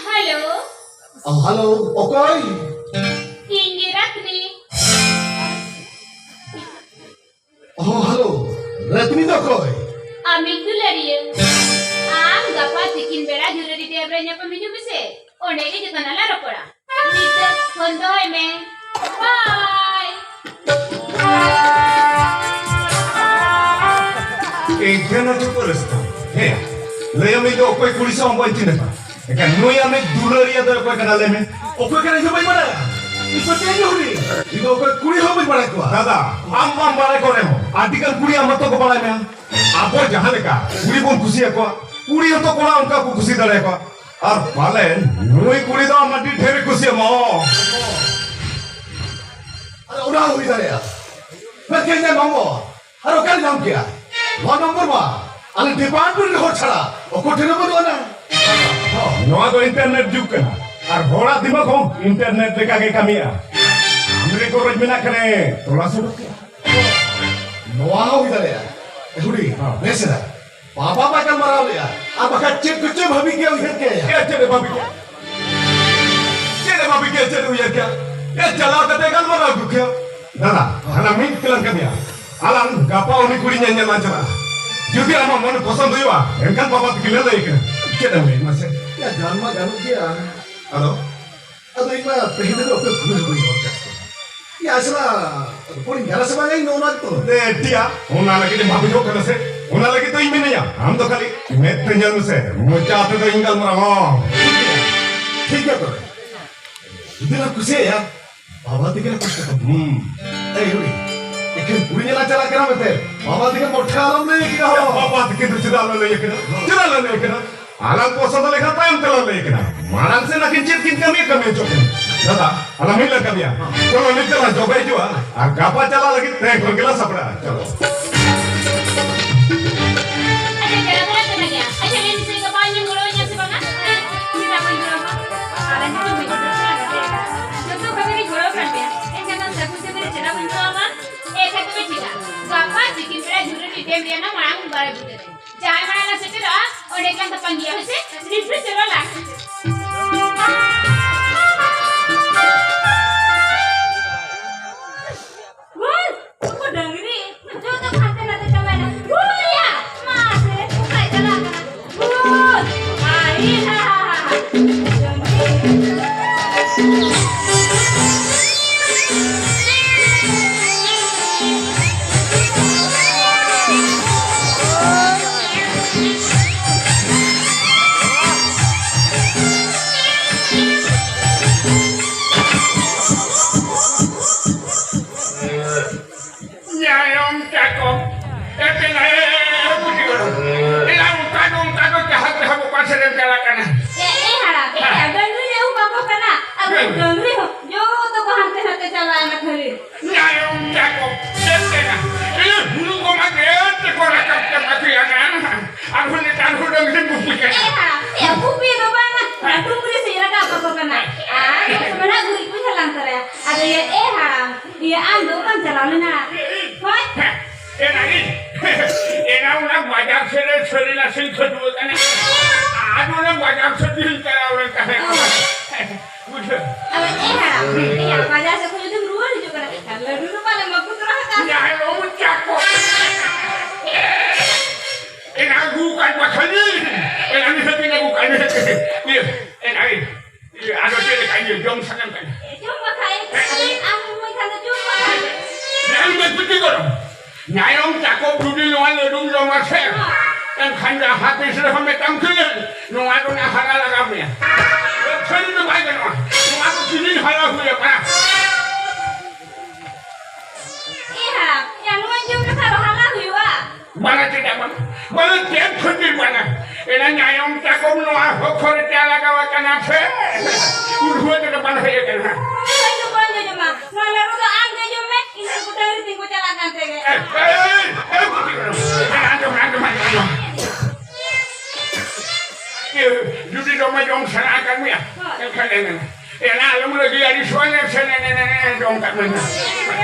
ᱦᱮᱞᱳ᱾ ᱚ, ᱦᱮᱞᱳ, ᱚᱠᱚᱭ? ᱤᱧ ᱜᱮ ᱨᱟᱛᱱᱤ᱾ ᱚ, ᱦᱮᱞᱳ, ᱨᱟᱛᱱᱤ ᱫᱚ ᱚᱠᱚᱭ? ᱟᱢᱤᱡ ᱫᱩᱞᱟᱹᱲᱤᱭᱟᱹ᱾ ᱟᱢ ᱜᱟᱯᱟ ᱛᱤᱠᱤᱱ ᱵᱮᱲᱟ ᱡᱩᱨᱟᱹᱰᱤ ᱰᱮᱢ ᱨᱮ ᱧᱟᱯᱟᱢ ᱦᱤᱡᱩᱜ ᱢᱮᱥᱮ᱾ ᱚᱸᱰᱮ ᱜᱮ ᱡᱚᱛᱚᱱᱟᱜ ᱞᱟᱝ ᱨᱚᱯᱚᱲᱟ᱾ ᱱᱤᱛ ᱫᱚ ᱯᱷᱳᱱ ᱫᱚᱦᱚᱭ ᱢᱮ᱾ ᱵᱟᱭ᱾ ᱮᱱᱠᱷᱟᱱ ᱟᱹᱰᱤ ᱨᱟᱹᱥᱠᱟᱹ᱾ ᱦᱮᱸ, ᱞᱟᱹᱭᱟᱢ ᱤᱧ ᱫᱚ ᱚᱠᱚᱭ ᱠᱩᱲᱤ ᱥᱟᱶ ᱵᱟᱹᱧ ᱪᱤᱱᱦᱟᱹᱯᱟ᱾ ᱮᱱᱠᱷᱟᱱ ᱱᱩᱭ ᱟᱢᱤᱡ ᱫᱩᱞᱟᱹᱲᱤᱭᱟᱹ ᱫᱚ ᱚᱠᱚᱭ ᱠᱟᱱᱟ ᱞᱟᱹᱭ ᱢᱮ? ᱚᱠᱚᱭ ᱠᱟᱱᱟ ᱤᱧ ᱦᱚᱸ ᱵᱟᱹᱧ ᱵᱟᱲᱟᱭᱟ᱾ ᱤᱧ ᱫᱚ ᱚᱠᱚᱭ ᱠᱩᱲᱤ ᱦᱚᱸ ᱵᱟᱹᱧ ᱵᱟᱲᱟᱭ ᱠᱚᱣᱟ᱾ ᱫᱟᱫᱟ, ᱟᱢ ᱵᱟᱢ ᱵᱟᱲᱟᱭ ᱠᱚ ᱨᱮᱦᱚᱸ, ᱟᱹᱰᱤ ᱜᱟᱱ ᱠᱩᱲᱤ ᱟᱢ ᱦᱚᱸᱛᱚ ᱠᱚ ᱵᱟᱲᱟᱭ ᱢᱮᱭᱟ᱾ ᱟᱵᱚ ᱡᱟᱦᱟᱸ ᱞᱮᱠᱟ ᱠᱩᱲᱤ ᱵᱚᱱ ᱠᱩᱥᱤᱭᱟᱠᱚᱣᱟ, ᱠᱩᱲᱤ ᱦᱚᱸᱛᱚ ᱠᱚᱲᱟ ᱚᱱᱠᱟ ᱠᱚ ᱠᱩᱥᱤ ᱫᱟᱲᱮᱭᱟᱠᱚᱣᱟ᱾ ᱟᱨ ᱯᱟᱞᱮᱱ ᱱᱩᱭ ᱠᱩᱲᱤ ᱫᱚ ᱟᱢ ᱟᱹᱰᱤ ᱰᱷᱮᱨᱮ ᱠᱩᱥᱤᱭᱟᱢᱟ᱾ ᱟᱨ ᱚᱱᱟ ᱦᱚᱸ ᱦᱩᱭ ᱫᱟᱲᱮᱭᱟᱜᱼᱟ᱾ ᱢᱮᱱᱠᱷᱟᱱ ᱤᱧᱟᱹᱜ ᱱᱚᱢᱵᱚᱨ ᱟᱨ ᱚᱠᱟᱨᱮ ᱧᱟᱢ ᱠᱮᱜᱼᱟ? ᱱᱚᱣᱟ ᱱᱚᱢᱵᱚᱨ ᱢᱟ ᱟᱞᱮ ᱰᱤᱯᱟᱨᱴᱢᱮᱱᱴ ᱨᱮᱱ ᱦᱚᱲ ᱪᱷᱟᱲᱟ ᱚᱠᱚᱭ ᱴᱷᱮᱱ ᱦᱚᱸ ᱵᱟᱹᱱᱩᱜ ᱟᱱᱟ᱾ ᱦᱚᱸ᱾ ᱱᱚᱣᱟ ᱫᱚ ᱤᱱᱴᱟᱨᱱᱮᱴ ᱡᱩᱜᱽ ᱠᱟᱱᱟ, ᱟᱨ ᱦᱚᱲᱟᱜ ᱫᱤᱢᱟᱜᱽ ᱦᱚᱸ ᱤᱱᱴᱟᱨᱱᱮᱴ ᱞᱮᱠᱟ ᱜᱮ ᱠᱟᱹᱢᱤᱭᱟ᱾ ᱟᱢ ᱨᱮ ᱜᱚᱨᱚᱡᱽ ᱢᱮᱱᱟᱜ ᱠᱷᱟᱱᱮ ᱛᱚᱞᱟᱥ ᱩᱰᱩᱠ ᱠᱮᱭᱟ᱾ ᱱᱚᱣᱟ ᱦᱚᱸ ᱦᱩᱭ ᱫᱟᱲᱮᱭᱟᱜᱼᱟ᱾ ᱮ ᱦᱩᱰᱤ, ᱦᱚᱸ᱾ ᱵᱮᱥ ᱮᱱᱟ᱾ ᱵᱟᱵᱟ ᱵᱟᱭ ᱜᱟᱞᱢᱟᱨᱟᱣ ᱞᱮᱜᱼᱟ, ᱟᱨ ᱵᱟᱠᱷᱟᱡ ᱪᱮᱫ ᱠᱚᱪᱚᱭ ᱵᱷᱟᱹᱵᱤ ᱠᱮᱭᱟ, ᱩᱭᱦᱟᱹᱨ ᱠᱮᱭᱟ᱾ ᱮ, ᱪᱮᱫ ᱮ ᱵᱷᱟᱹᱵᱤ ᱠᱮᱭᱟ? ᱪᱮᱫ ᱮ ᱵᱷᱟᱹᱵᱤ ᱠᱮᱭᱟ? ᱪᱮᱫ ᱮ ᱩᱭᱦᱟᱹᱨ ᱠᱮᱭᱟ? ᱮ, ᱪᱟᱞᱟᱣ ᱠᱟᱛᱮ ᱜᱟᱞᱢᱟᱨᱟᱣ ᱟᱹᱜᱩ ᱠᱮᱭᱟ᱾ ᱫᱟᱫᱟ, ᱦᱟᱱᱟ ᱢᱤᱫ ᱠᱤᱞᱳ ᱠᱟᱹᱢᱤᱭᱟ᱾ ᱟᱞᱟᱝ ᱜᱟᱯᱟ ᱩᱱᱤ ᱠᱩᱲᱤ ᱧᱮᱧᱮᱞ ᱞᱟᱝ ᱪᱟᱞᱟᱜᱼᱟ᱾ ᱡᱩᱫᱤ ᱟᱢᱟᱜ ᱢᱚᱱᱮ ᱯᱚᱥᱚᱸᱫ ᱦᱩᱭᱩᱜᱼᱟ, ᱮᱱᱠᱷᱟᱱ ᱵᱟᱵᱟ ᱛᱟᱹᱠᱤᱱ ᱞᱮ ᱞᱟᱹᱭ ᱠᱤᱱᱟ᱾ ᱪᱮᱫ ᱮᱢ ᱞᱟᱹᱭ ᱢᱟᱥᱮ? ᱭᱟ, ᱜᱟᱱ ᱢᱟ ᱜᱟᱱᱚᱜ ᱜᱮᱭᱟ᱾ ᱟᱫᱚ? ᱟᱫᱚ ᱤᱧ ᱢᱟ ᱛᱮᱦᱮᱧ ᱫᱷᱟᱹᱵᱤᱡ ᱚᱠᱚᱭ ᱠᱩᱲᱤ ᱦᱚᱸ ᱵᱟᱹᱧ ᱨᱚᱲ ᱠᱟᱫ ᱠᱚᱣᱟ᱾ ᱭᱟ, ᱟᱪᱪᱷᱟ, ᱟᱫᱚ ᱠᱩᱲᱤᱧ ᱜᱟᱱᱟ ᱥᱮ ᱵᱟᱝ ᱤᱧ ᱱᱚᱜᱼᱚ ᱱᱚᱣᱟ ᱜᱮᱛᱚ᱾ ᱫᱮ, ᱴᱤᱭᱟ, ᱚᱱᱟ ᱞᱟᱹᱜᱤᱫ ᱮᱢ ᱵᱷᱟᱵᱤᱛᱚᱜ ᱠᱟᱱᱟ ᱥᱮ? ᱚᱱᱟ ᱞᱟᱹᱜᱤᱫ ᱫᱚ ᱤᱧ ᱢᱮᱱᱟᱹᱧᱟ᱾ ᱟᱢ ᱫᱚ ᱠᱷᱟᱹᱞᱤ ᱢᱮᱫ ᱛᱮ ᱧᱮᱞ ᱢᱮᱥᱮ, ᱢᱚᱪᱟ ᱛᱮᱫᱚ ᱤᱧ ᱜᱟᱞᱢᱟᱨᱟᱣ ᱦᱚᱸ᱾ ᱴᱷᱤᱠ ᱜᱮᱭᱟ, ᱴᱷᱤᱠ ᱜᱮᱭᱟ ᱛᱚᱵᱮ᱾ ᱡᱩᱫᱤ ᱞᱟᱝ ᱠᱩᱥᱤᱭᱟᱭᱟ, ᱵᱟᱵᱟ ᱛᱟᱹᱠᱤᱱ ᱠᱩᱥᱤ ᱠᱟᱛᱟᱢ᱾ ᱦᱩᱸ᱾ ᱮᱭ ᱦᱩᱰᱤᱧ, ᱮᱠᱷᱮᱱ ᱠᱩᱲᱤ ᱧᱮᱞ ᱪᱟᱞᱟᱜ ᱠᱟᱱᱟ ᱢᱮᱱᱛᱮ ᱵᱟᱵᱟ ᱛᱟᱹᱠᱤᱱ ᱢᱚᱴᱷᱟ ᱟᱞᱚᱢ ᱞᱟᱹᱭ ᱠᱤᱱᱟ ᱦᱳ᱾ ᱵᱟᱵᱟ ᱛᱟᱹᱠᱤᱱ ᱫᱚ ᱪᱮᱫᱟᱜ ᱞᱮ ᱞᱟᱹᱭ ᱠᱤᱱᱟ? ᱪᱮᱫᱟᱜ ᱞᱮ ᱞᱟᱹᱭ ᱠᱤᱱᱟ? ᱟᱞᱟᱝ ᱯᱚᱥᱚᱸᱫ ᱞᱮᱠᱷᱟᱱ ᱛᱟᱭᱚᱢ ᱛᱮᱞᱟᱝ ᱞᱟᱹᱭ ᱠᱤᱱᱟ᱾ ᱢᱟᱲᱟᱝ ᱥᱮ ᱱᱟᱹᱠᱤᱱ ᱪᱮᱫ ᱠᱤᱱ ᱠᱟᱹᱢᱤᱭᱟ, ᱠᱟᱹᱢᱤ ᱦᱚᱪᱚ ᱠᱤᱱ᱾ ᱫᱟᱫᱟ, ᱟᱞᱟᱝ ᱢᱤᱫ ᱞᱟᱝ ᱠᱟᱹᱢᱤᱭᱟ᱾ ᱪᱚᱞᱚ, ᱱᱤᱛ ᱫᱚᱞᱟᱝ ᱡᱚᱜᱟᱭ ᱦᱤᱡᱩᱜᱼᱟ ᱟᱨ ᱜᱟᱯᱟ ᱪᱟᱞᱟᱜ ᱞᱟᱹᱜᱤᱫ ᱛᱮᱦᱮᱧ ᱠᱷᱚᱱ ᱜᱮᱞᱟᱝ ᱥᱟᱯᱲᱟᱜᱼᱟ᱾ ᱪᱚᱞᱚ᱾ ᱟᱪᱪᱷᱟ, ᱪᱟᱞᱟᱜ ᱠᱟᱱᱟ ᱜᱮᱭᱟ᱾ ᱟᱪᱪᱷᱟ, ᱞᱟᱹᱭ ᱢᱮᱥᱮ, ᱜᱟᱯᱟ ᱤᱧᱮᱢ ᱜᱚᱲᱚ ᱤᱧᱟ ᱥᱮ ᱵᱟᱝᱟ? ᱪᱮᱫᱟᱜ ᱵᱟᱹᱧ ᱜᱚᱲᱚ ᱟᱢᱟ? ᱟᱞᱮ ᱦᱚᱸ ᱵᱟᱹᱧ ᱜᱚᱲᱚ ᱟᱢᱟ᱾ ᱡᱚᱛᱚ ᱠᱟᱹᱢᱤ ᱨᱮ ᱜᱚᱲᱚ ᱠᱟᱱ ᱜᱮᱭᱟ᱾ ᱮᱱᱠᱷᱟᱱ ᱫᱚ ᱥᱟᱹᱜᱩᱱ ᱥᱟᱹᱜᱟᱹᱭ ᱨᱮ ᱪᱮᱫᱟᱜ ᱵᱟᱹᱧ ᱜᱚᱲᱚ ᱟᱢᱟ? ᱮᱱᱠᱷᱟᱱ ᱛᱚᱵᱮ ᱴᱷᱤᱠᱟ᱾ ᱜᱟᱯᱟ ᱛᱤᱠᱤᱱ ᱵᱮᱲᱟ ᱡᱷᱩᱨᱟᱹᱰᱤ ᱰᱮᱢ ᱨᱮᱭᱟᱜ ᱚᱱᱟ ᱢᱟᱲᱟᱝ ᱵᱟᱲᱮ ᱵᱩᱴᱟᱹ ᱨᱮ᱾ ᱡᱟᱦᱟᱸᱭ ᱢᱟᱲᱟᱝ ᱞᱮ ᱥᱮᱴᱮᱨᱚᱜᱼᱟ, ᱚᱸᱰᱮ ᱜᱮᱞᱟᱝ ᱛᱟᱯᱟᱢ ᱜᱮᱭᱟ, ᱦᱳᱭ ᱥᱮ? ᱱᱤᱛ ᱫᱚ ᱪᱚᱞᱚ ᱞᱟᱝ᱾ ᱦᱳᱭ, ᱩᱱᱠᱩ ᱰᱟᱹᱝᱨᱤ ᱡᱚᱛᱚ ᱠᱚ ᱦᱟᱱᱛᱮ ᱱᱟᱛᱮ ᱪᱟᱵᱟᱭᱮᱱᱟ᱾ ᱦᱩᱭᱟ, ᱢᱟ ᱥᱮ, ᱚᱠᱟᱭ ᱪᱟᱞᱟᱜ ᱠᱟᱱᱟ? ᱦᱩᱭ, ᱟᱭ ᱦᱟ, ᱰᱟᱹᱝᱨᱤ᱾ ᱧᱟᱭᱚᱢ ᱪᱟᱠᱚ, ᱮ ᱛᱮᱞᱟ, ᱮ, ᱮ, ᱵᱩᱰᱷᱤ ᱜᱚᱲᱚᱢ᱾ ᱮ, ᱚᱱᱠᱟ ᱫᱚ, ᱚᱱᱠᱟ ᱫᱚ ᱡᱟᱦᱟᱸ ᱛᱮᱦᱚᱸ ᱚᱠᱟ ᱥᱮᱫ ᱮᱢ ᱪᱟᱞᱟᱜ ᱠᱟᱱᱟ? ᱮ, ᱮ ᱦᱟᱲᱟᱢ, ᱮ, ᱦᱮᱸ᱾ ᱰᱟᱹᱝᱨᱤ ᱞᱮ ᱩᱵ ᱟᱠᱚ ᱠᱟᱱᱟ᱾ ᱟᱫᱚ ᱦᱮᱸ᱾ ᱰᱟᱹᱝᱨᱤ ᱦᱚᱸ ᱡᱚᱛᱚ ᱠᱚ ᱦᱟᱱᱛᱮ ᱱᱟᱛᱮ ᱪᱟᱞᱟᱣ ᱮᱱᱟ ᱠᱷᱟᱹᱞᱤ᱾ ᱧᱟᱭᱚᱢ ᱪᱟᱠᱚ, ᱪᱮᱫ ᱞᱮᱱᱟ? ᱮ, ᱦᱩᱲᱩ ᱠᱚᱢᱟ ᱰᱷᱮᱨ ᱛᱮᱠᱚ ᱨᱟᱠᱟᱵ ᱪᱟᱵᱟ ᱠᱮᱭᱟ ᱱᱟ᱾ ᱟᱨᱦᱚᱸ ᱱᱮᱛᱟᱨ ᱦᱚᱸ ᱰᱟᱹᱝᱨᱤ ᱜᱩᱯᱤ ᱠᱟᱱᱟ᱾ ᱮ ᱦᱟᱲᱟᱢ, ᱮ ᱜᱩᱯᱤ ᱫᱚ ᱵᱟᱝᱟ, ᱦᱮᱸ᱾ ᱰᱩᱝᱨᱤ ᱥᱮᱫ ᱨᱟᱠᱟᱵ ᱠᱟᱠᱚ ᱠᱟᱱᱟ᱾ ᱟᱨ ᱥᱚᱢᱚᱭ ᱱᱟᱜ ᱜᱩᱨᱤᱡ ᱠᱚ ᱦᱟᱞᱟᱝ ᱛᱚᱨᱟᱭᱟ᱾ ᱟᱫᱚ ᱭᱟ, ᱮ ᱦᱟᱲᱟᱢ, ᱤᱭᱟᱹ, ᱟᱢ ᱫᱚ ᱚᱠᱟᱢ ᱪᱟᱞᱟᱣ ᱞᱮᱱᱟ? ᱦᱳᱭ? ᱦᱮᱸ, ᱮᱱᱟᱝ ᱤᱧ, ᱮᱱᱟᱝ ᱚᱱᱟ ᱵᱟᱡᱟᱨ ᱥᱮᱫ ᱨᱮ ᱥᱟᱹᱨᱤ ᱱᱟᱥᱮᱧ ᱠᱷᱟᱹᱡᱩᱣᱟᱹ ᱠᱟᱱᱟ᱾ ᱟᱨ ᱚᱱᱟ ᱵᱟᱡᱟᱨ ᱥᱮᱫ ᱤᱧ ᱪᱟᱞᱟᱣ ᱞᱮᱱ ᱛᱟᱦᱮᱸᱫ᱾ ᱚ᱾ ᱵᱩᱡᱷᱟᱹᱣ? ᱟᱫᱚ ᱮ ᱦᱟᱲᱟᱢ, ᱤᱧᱟᱜ ᱟᱭᱳ, ᱡᱚᱢ ᱥᱟᱱᱟᱢ ᱠᱟᱱᱟ᱾ ᱡᱚᱢ ᱵᱟᱠᱷᱟᱡ, ᱟᱢ ᱢᱟᱹᱭ ᱠᱷᱟᱱ ᱫᱚ ᱡᱚᱢ ᱵᱟᱠᱷᱟᱡ᱾ ᱧᱮᱞ ᱢᱮ ᱵᱤᱴᱤ ᱜᱚᱲᱚᱢ, ᱧᱟᱭᱚᱢ ᱛᱟᱠᱚ ᱡᱩᱫᱤ ᱱᱚᱣᱟ ᱞᱟᱹᱰᱩᱢ ᱡᱚᱢᱟ ᱥᱮ, ᱮᱱᱠᱷᱟᱱ ᱡᱟᱦᱟᱸ ᱛᱤᱥ ᱨᱮᱦᱚᱸ ᱢᱮᱛᱟᱢ ᱠᱟᱹᱱᱟᱹᱧ, ᱱᱚᱣᱟ ᱫᱚ ᱱᱟᱜ ᱦᱟᱨᱟ ᱞᱟᱜᱟᱣ ᱢᱮᱭᱟ᱾ ᱟᱹᱛᱷᱟᱹᱲᱤ ᱫᱚ ᱵᱟᱭ ᱜᱟᱱᱚᱜᱼᱟ, ᱱᱚᱣᱟ ᱫᱚ ᱠᱤᱨᱤᱧ ᱦᱟᱨᱟ ᱦᱩᱭ ᱟᱠᱟᱱᱟ᱾ ᱮᱭᱟ, ᱮᱭᱟ, ᱱᱚᱣᱟᱧ ᱡᱚᱢ ᱞᱮᱠᱷᱟᱱ ᱫᱚ ᱦᱟᱨᱟ ᱦᱩᱭᱩᱜᱼᱟ? ᱵᱟᱝᱟ, ᱪᱮᱫᱟᱜ ᱵᱟᱝ? ᱵᱟᱝᱟ, ᱪᱮᱫ ᱠᱷᱟᱹᱛᱤᱨ ᱵᱟᱝᱟ? ᱮᱱᱟ ᱧᱟᱭᱚᱢ ᱛᱟᱠᱚᱢ ᱱᱚᱣᱟ ᱦᱚᱠ ᱦᱚᱨ ᱨᱮ ᱪᱟ ᱞᱟᱜᱟᱣ ᱟᱠᱟᱱᱟ ᱥᱮ? ᱩᱱᱠᱩ ᱛᱮᱫᱚ ᱵᱟᱝ ᱦᱮᱡ ᱟᱠᱟᱱᱟ᱾ ᱤᱧ ᱫᱚ ᱵᱟᱹᱧ ᱡᱚᱡᱚᱢᱟ᱾ ᱱᱚᱣᱟ ᱞᱟᱹᱰᱩ ᱫᱚ ᱟᱢ ᱡᱚᱡᱚᱢ ᱢᱮ, ᱤᱧ ᱫᱚ ᱜᱚᱴᱟ ᱨᱮ ᱛᱤᱸᱜᱩ ᱪᱟᱞᱟᱜ ᱠᱟᱱ ᱛᱮᱜᱮ᱾ ᱮ, ᱮ, ᱮ, ᱮ, ᱟᱸᱡᱚᱢ, ᱟᱸᱡᱚᱢ, ᱟᱸᱡᱚᱢ, ᱟᱸᱡᱚᱢ᱾ ᱤᱭᱟᱹ, ᱡᱩᱫᱤ ᱫᱚᱢᱮ ᱡᱚᱢ ᱥᱟᱱᱟ ᱟᱠᱟᱫ ᱢᱮᱭᱟ, ᱦᱳᱭ᱾ ᱮᱱᱠᱷᱟᱱ ᱮᱱᱮ ᱢᱮ᱾ ᱮᱱᱟ ᱟᱞᱚᱢ ᱞᱟᱹᱜᱤᱫ ᱟᱹᱰᱤ ᱥᱚᱦᱞᱮ ᱥᱮ ᱱᱮ, ᱱᱮ, ᱱᱮ, ᱱᱮ, ᱡᱚᱢ ᱠᱟᱜ ᱢᱮ᱾